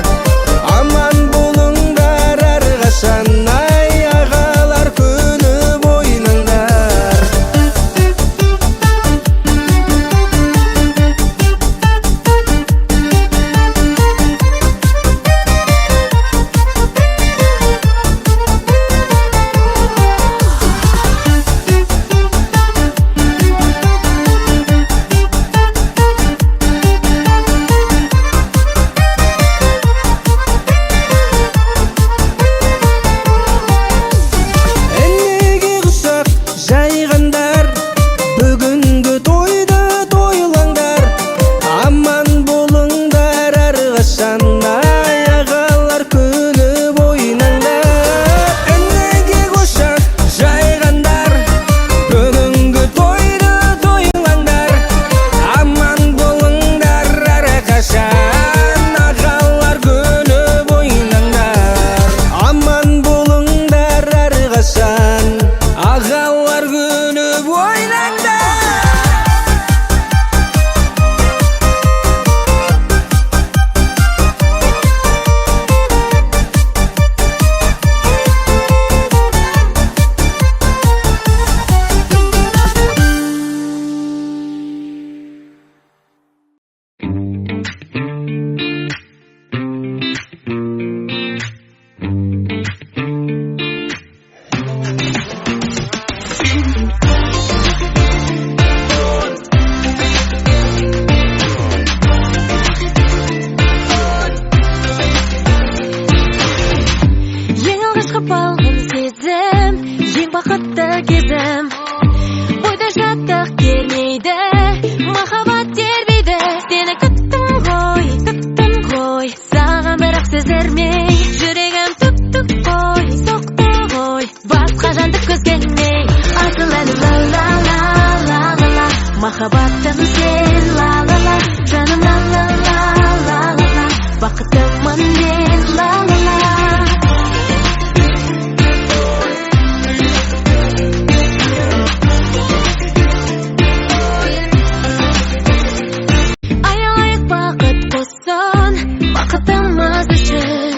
Аман болыңдар әрқашан, ай, ағалар күліп ойнаңдар. Ініге құшақ жайғандар, бүгінгі тойды тойлаңдар. Аман болыңдар әрқашан, ай, ағалар күліп ойнаңдар. Ініге құшақ жайғандар, бүгінгі тойды тойлаңдар. Аман болыңдар әрқашан, ағалар күліп ойнаңдар. Аман болыңдар әрқашан, ағалар күліп ойнаңдар. Ең алғашқы балғын сезім, ең бақытты кезім. Бойда жаттық келмейді, махаббат тербейді. Сені күттім ғой, күттім ғой, саған бірақ сездірмей. Жүрегім түк-түк қой, соқты ғой, басқа жанды көз келмей. Асыл әнім ла ла ла ла ла ла, махаббатым сен ла ла ла, жаным ла ла ла ла ла ла, бақыттымын мен ла ла ла. Аялайық бақыт қоссын бақытымыз үшін.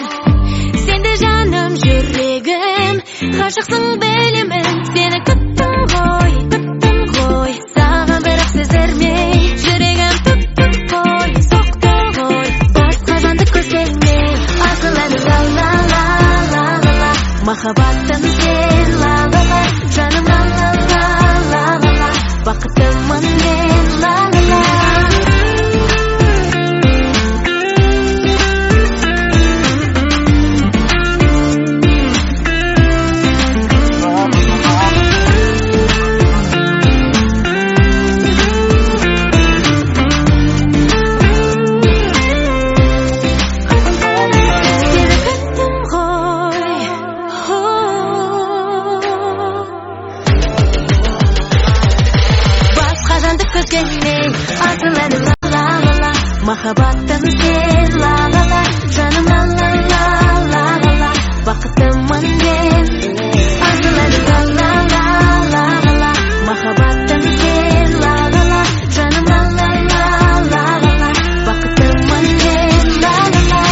Сен де жаным, жүрегім, ғашықсың білемін. Сені күттім ғой, күттім ғой, саған бірақ сездірмей. Махаббатым сен, ла ла ла, жаным ла ла ла ла ла ла, бақыттымын мен. Асыл әнім ла ла ла ла ла ла, махаббатым сен, ла ла ла, жаным ла ла ла ла ла ла, бақыттымын мен, ла ла ла.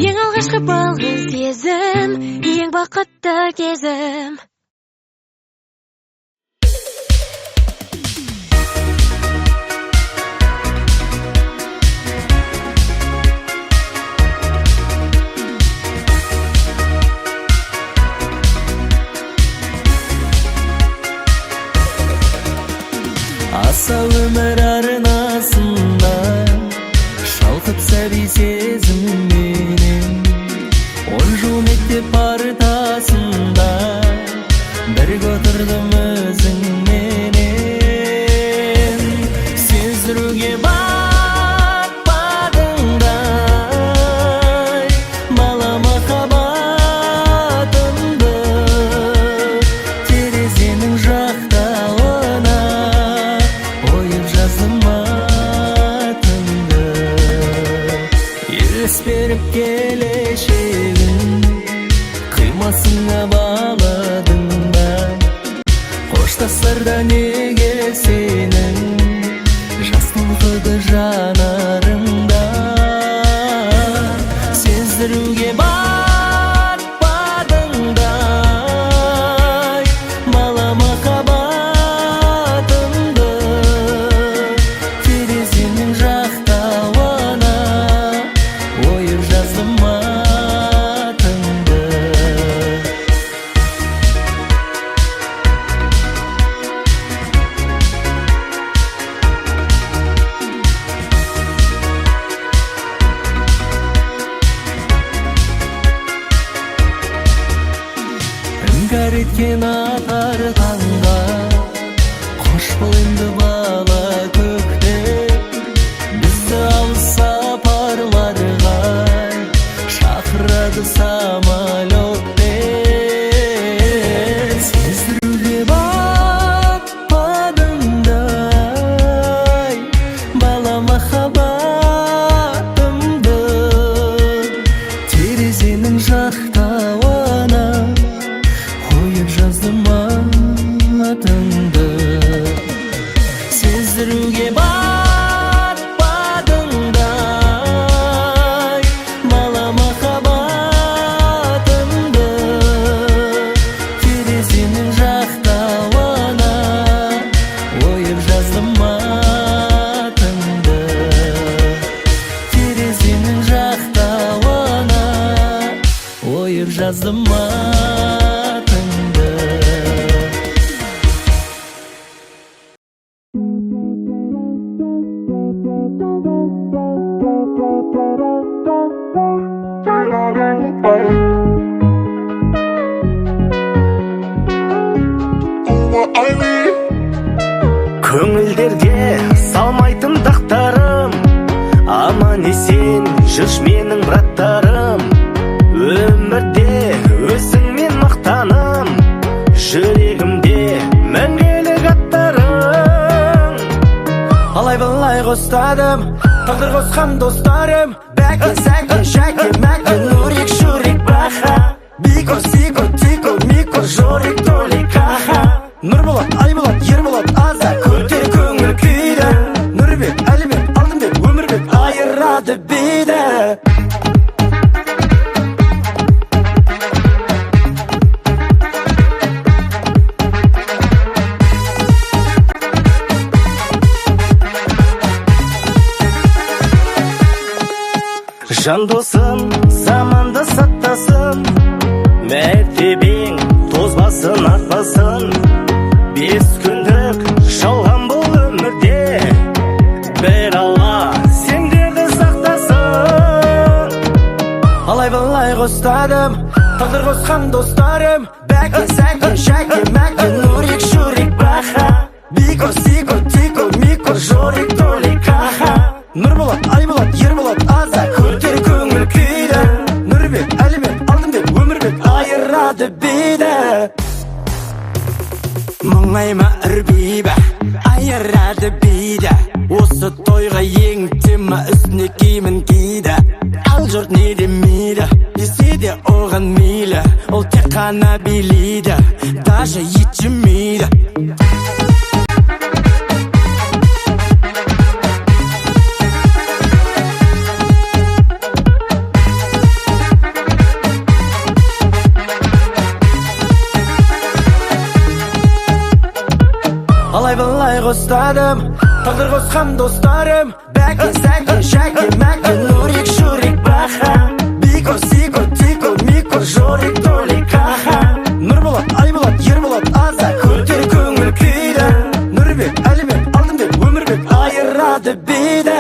Ең алғашқы балғын сезім, ең бақытты кезім. Аса өмір арнасында шалқып сәби сезімменен, 10 жыл мектеп партасында бірге отырдым өзіңменен. Сездіруге батпадыңдай бала махаббатымды, терезенің жақтауына ойып жаздым атыңды. Елес беріп келешегін қимасыңа баладың ба, қоштасарда неге сенің жас толқыды жанарыңда. Сездіруге батпадыңдай бала махаббатымды, терезенің жақтауына ойып жаздым атыңды. Іңкәр еткен атар таңға қош бол енді бала көктем, бізді алыс сапарларға шақырады самолетпен. Сездіруге батпадыңдай бала махаббатымды, терезенің жақтауына қойып жаздым атыңды. Сездіруге батпадыңдай бала махаббатымды, терезенің жақтауына ойып жаздым атыңды. Терезенің жақтауына ойып жаздым атыңды. Көңілдерге салмайтын дақтарым, аман есен жүрші менің браттарым. Өмірде өзіңмен мақтаным, жүрегімде мәңгілік аттарың. Алай былай қостадым, тағдыр қосқан достарым. Бәке, Сәке, Жәке, Мәке, Нурик, Шурик, Баха, Бико, Сико, Тико, Мико, Жорик, Толик, Аха. Нұрболат, Айболат, Ерболат, Аза, көтер көңіл күйді. Нұрбек, Әлібек, Алтынбек, Өмірбек, айырады биді. Жан досым, заманды сақтасын, мәртебең тозбасын, артпасын. 5 күндік жалған бұл өмірде, бір Алла сендерді сақтасын. Алай былай қостадым, тағдыр қосқан достарым. Бәке, Сәке, Жәке, Мәке, Нурик, Шурик, Баха, Жорик, Толик, аха. Нұрболат, Айболат, Ерболат, Аза, көтер көңіл күйді. Нұрбек, Әлібек, Алтынбек, Өмірбек, айырады биді. Мұңайма ірбейбі, айырады биді. Осы тойға ең тема үстіне киімін киді. Ал жұрт не демейді, десе де оған мейлі. Ол тек қана билейді, даже ет жемейді. Алай былай қостадым, тағдыр қосқан достарым. Бәке, Сәке, Жәке, Мәке, Нурик, Шурик, Баха. Бико, Сико, Тико, Мико, Жорик, Толик, аха. Нұрболат, Айболат, Ерболат, Аза, көтер көңіл күйді. Нұрбек, Әлібек, Алтынбек, Өмірбек, айырады биді.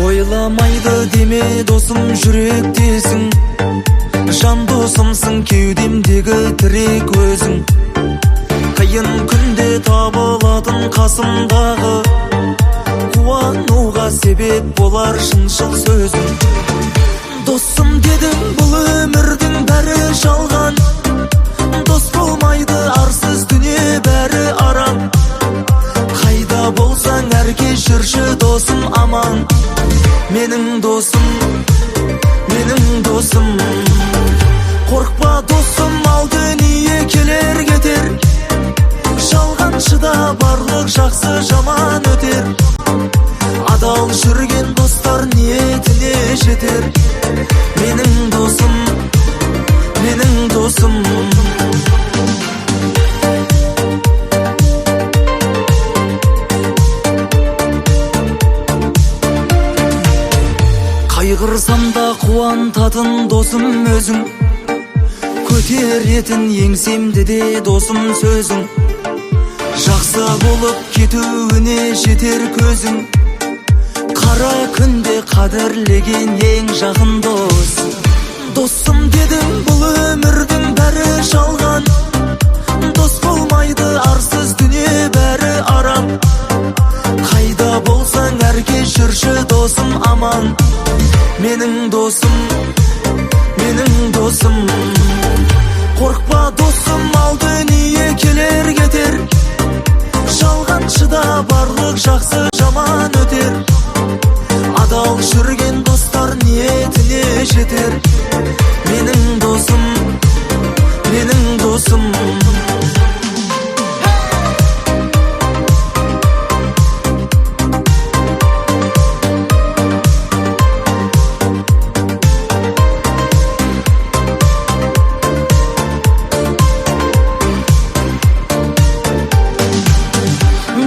Ойламайды деме досым, жүректесің. Жан досымсың, кеудемдегі тірек өзің. Қиын күнде табылатын қасымдағы, қуануға себеп болар шыншыл сөзің. Досым дедің, бұл өмірдің бәрі жалған. Дос болмайды арсыз дүние бәрі арам. Қайда болсаң әрке жүрші досым аман. Менің досым, менің досым. Қорқпа досым, ал дүние келер кетер. Жалғаншыда барлық жақсы жаман өтер. Адал жүрген достар ниетіне жетер. Менің досым, менің досым. Қайғырсам да қуантатын досым өзің. Көтеретін еңсемді де досым сөзің. Жақсы болып кетуіне жетер көзің. Қара күнде қадірлеген ең жақын дос. Досым дедің, бұл өмірдің бәрі жалған. Дос болмайды арсыз дүние бәрі арам. Қайда болсаң әрке жүрші досым аман. Менің досым, менің досым. Қорқпа досым, ал дүние келер кетер. Жалғаншыда барлық жақсы жаман өтер. Адал жүрген достар ниетіне жетер. Менің досым, менің досым.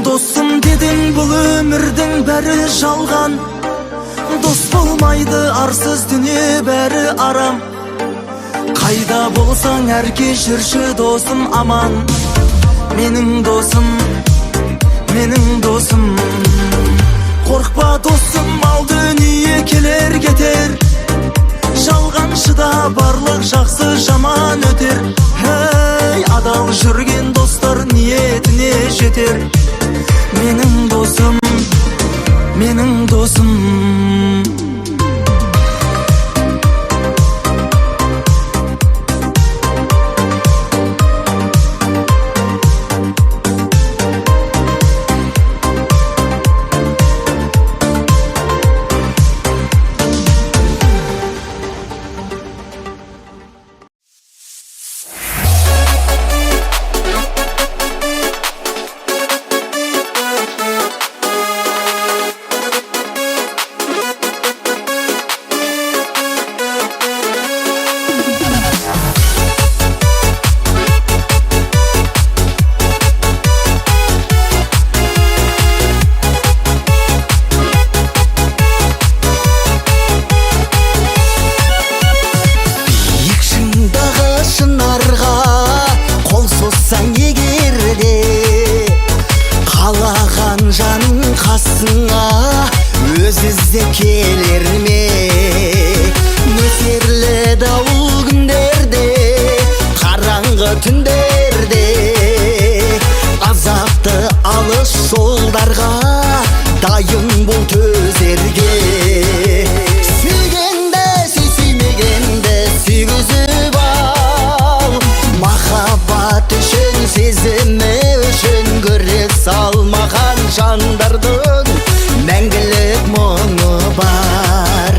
Досым дедің, бұл өмірдің бәрі жалған. Дос болмайды арсыз дүние бәрі арам. Қайда болсаң әрке жүрші досым аман. Менің досым, менің досым. Қорқпа досым, ал дүние келер кетер. Жалғаншыда барлық жақсы жаман өтер. Ей, адал жүрген достар ниетіне жетер. Менің досым, менің досым. іздеп келер ме? Нөсерлі дауыл күндерде, қараңғы түндерде, азапты алыс жолдарға дайын бол төзерге. Сүйгенді сүй, сүймегенді сүйгізіп ал, махаббат үшін, сезімі үшін күрес алмаған жандардың мәңгілік мұңы бар.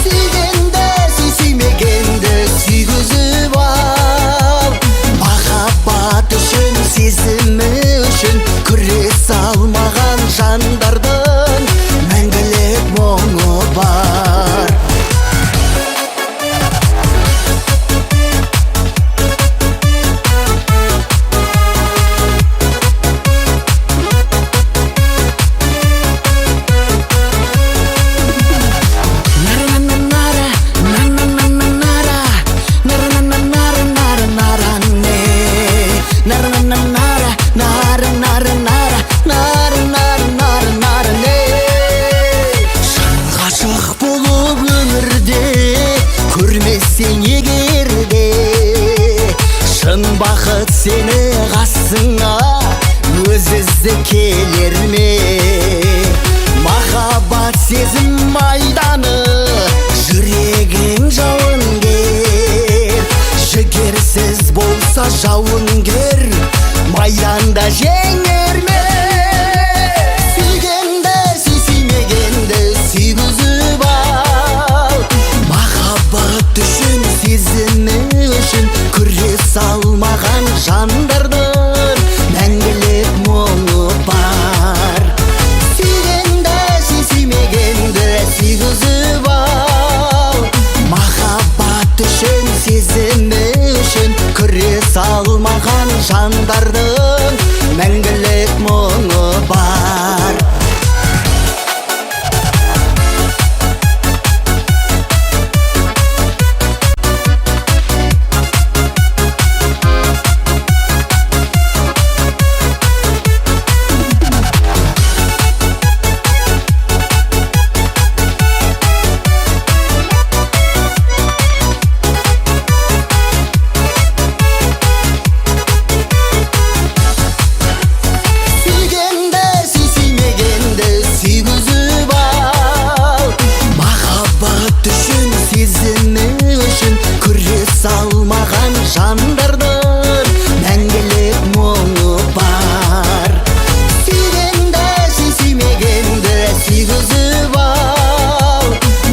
Сүйгенді сүй, сүймегенді сүйгізіп ал, махаббат үшін, сезімі үшін күрес алмаған жандардың мәңгілік мұңы бар. Ғашық болып өмірде көрмесең егерде, шын бақыт сені қасыңа өзі іздеп келер ме? Махаббат сезім майданы, жүрегің жауынгер, жігерсіз болса жауынгер майданда жеңер ме? Сүйгенді сүй, сүймегенді сүйгізіп ал, махаббат үшін, сезімі үшін күрес алмаған жандардың мәңгілік мұңы бар. Сүйгенді сүй, сүймегенді сүйгізіп ал, махаббат үшін, сезімі үшін күрес алмаған жандардың мәңгілік мұңы бар. Сүйгенді сүй, сүймегенді сүйгізіп ал, махаббат үшін, сезімі үшін күрес алмаған жандардың мәңгілік мұңы бар. Сүйгенді сүй, сүймегенді сүйгізіп ал,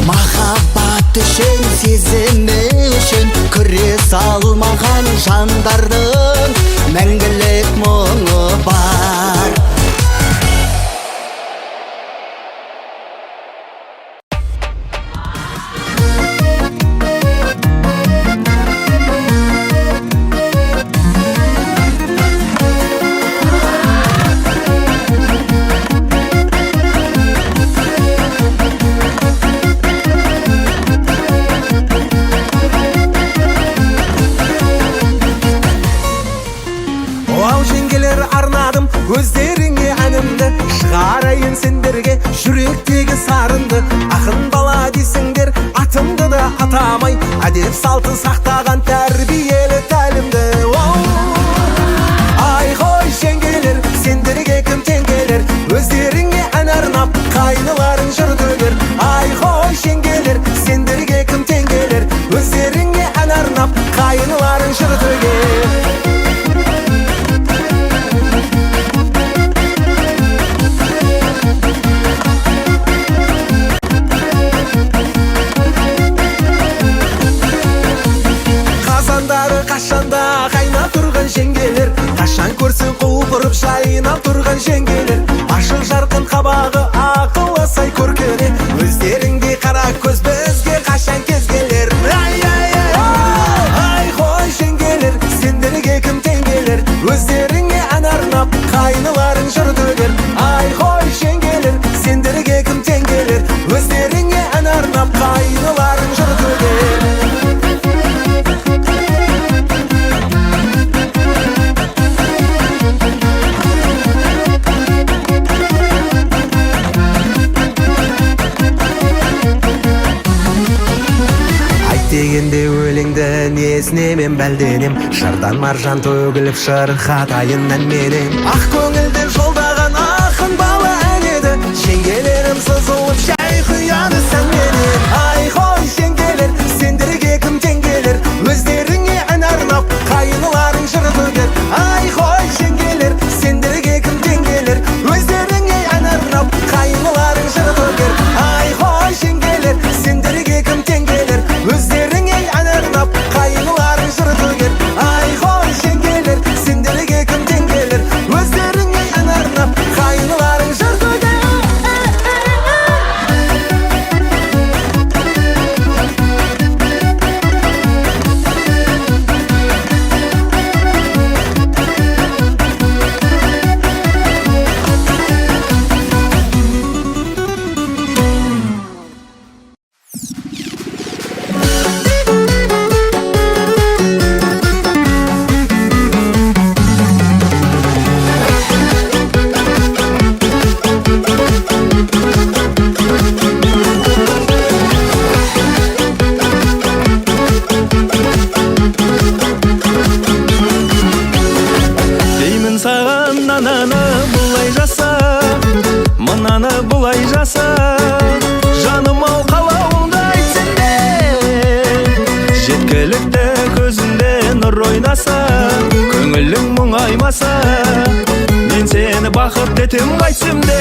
махаббат үшін, сезімі үшін күрес алмаған жандардың мәңгілік мұңы бар. Ал жеңгелер, арнадым өздеріңе әнімді, шығарайын сендерге жүректегі сарынды. Ақын бала дейсіңдер, атымды да атамай, әдеп салтын сақтаған тәрбиелі тәлімді. Ай қой жеңгелер, сендерге кім тең келер, өздеріңе ән арнап қайныларың жыр төгер. Ай қой жеңгелер, сендерге кім тең келер, өздеріңе ән арнап қайныларың жыр төгер. Қазандары қашанда қайнап тұрған жеңгелер, қашан көрсең құлпырып жайнап тұрған жеңгелер, ашық жарқын қабағы ақылы сай көркіне, өздеріңдей қара көз бізге қашан кез келер. Ай ай ай ай қой жеңгелер, сендерге кім тең келер, өздеріңе ән арнап қайныларың жыр төгер. Ай қой жеңгелер, сендерге кім тең келер, өздеріңе ән арнап қайныларың жыр төгер. Дегенде өлеңді несіне мен бәлденем, жырдан маржан төгіліп шырқатайын әнменен. Ақ көңілді жолдаған ақын бала ән еді, жеңгелерім сызылып шай құяды сәнменен. Ай қой жеңгелер, сендерге кім тең келер, өздеріңе ән арнап қайныларың жыр төгер. Ай қой жеңгелер, сендерге кім тең келер, өздеріңе ән арнап қайныларың жыр төгер. Ай қой жеңгелер, сендерге кім тең келер, өздеріңе ән арнап қайныларың жыр төгер. Ай қой жеңгелер, сендерге кім тең келер, өздеріңе ән арнап қайныларың жыр төгер. Деймін саған ананы бұлай жаса, мынаны бұлай жаса, жаным ау қалауыңды айтсам де, жеткілікті көзіңде нұр ойнаса, көңілің мұңаймаса, мен сені бақытты етем қайтсем де.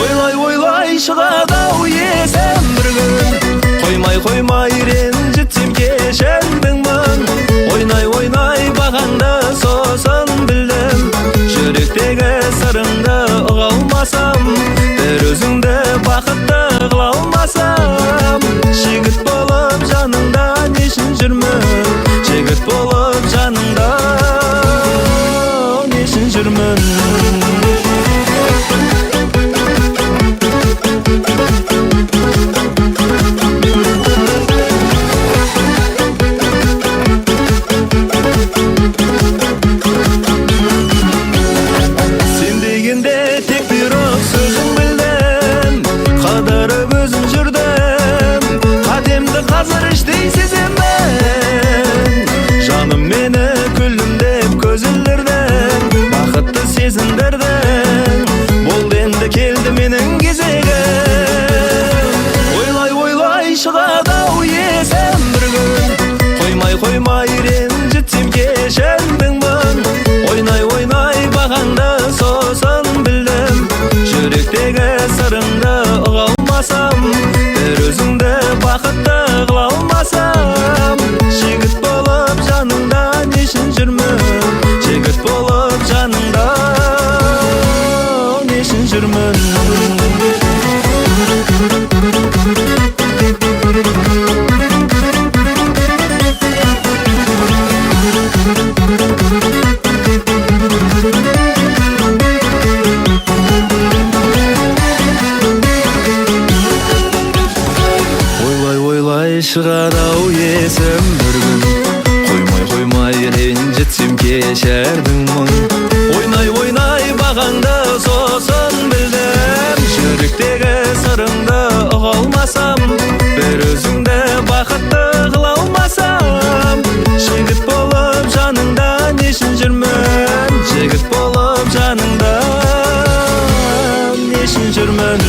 Ойлай ойлай шығады ау есім бір күн, қоймай қоймай ренжітсем кешірдің мың. Ойнай ойнай бағаңды сосын білдім, жүректегі сырыңды ұға алмасам, бір өзіңді бақытты қыла алмасам, жігіт болып жаныңда не үшін жүрмін, жігіт болып жаныңда не үшін жүрмін. Сен дегенде тек бұйрық сөзің білдім, қыдырып өзім жүрдім, қатемді қазір іштей сеземін. Жаным мені күлімдеп көз ілдірдің, бақытты сезіндірдің, болды енді келді менің кезегім. Ойлай ойлай шығады ау есім бір күн, қоймай қоймай ренжітсем кешірдің мың. Ойнай ойнай бағаңды сосын білдім, жүректегі сырыңды ұға алмасам, бір өзіңді бақытты қыла алмасам, жігіт болып жаныңда не үшін жүрмін, жігіт болып жаныңда не үшін жүрмін. Ойлай ойлай шығады ау есім бір күн, қоймай қоймай ренжітсем кешірдің мың. Ойнай ойнай бағаңды сосын білдім, жүректегі сырыңды ұға алмасам, бір өзіңді бақытты қыла алмасам, жігіт болып жаныңда не үшін жүрмін, жігіт болып жаныңда не үшін жүрмін.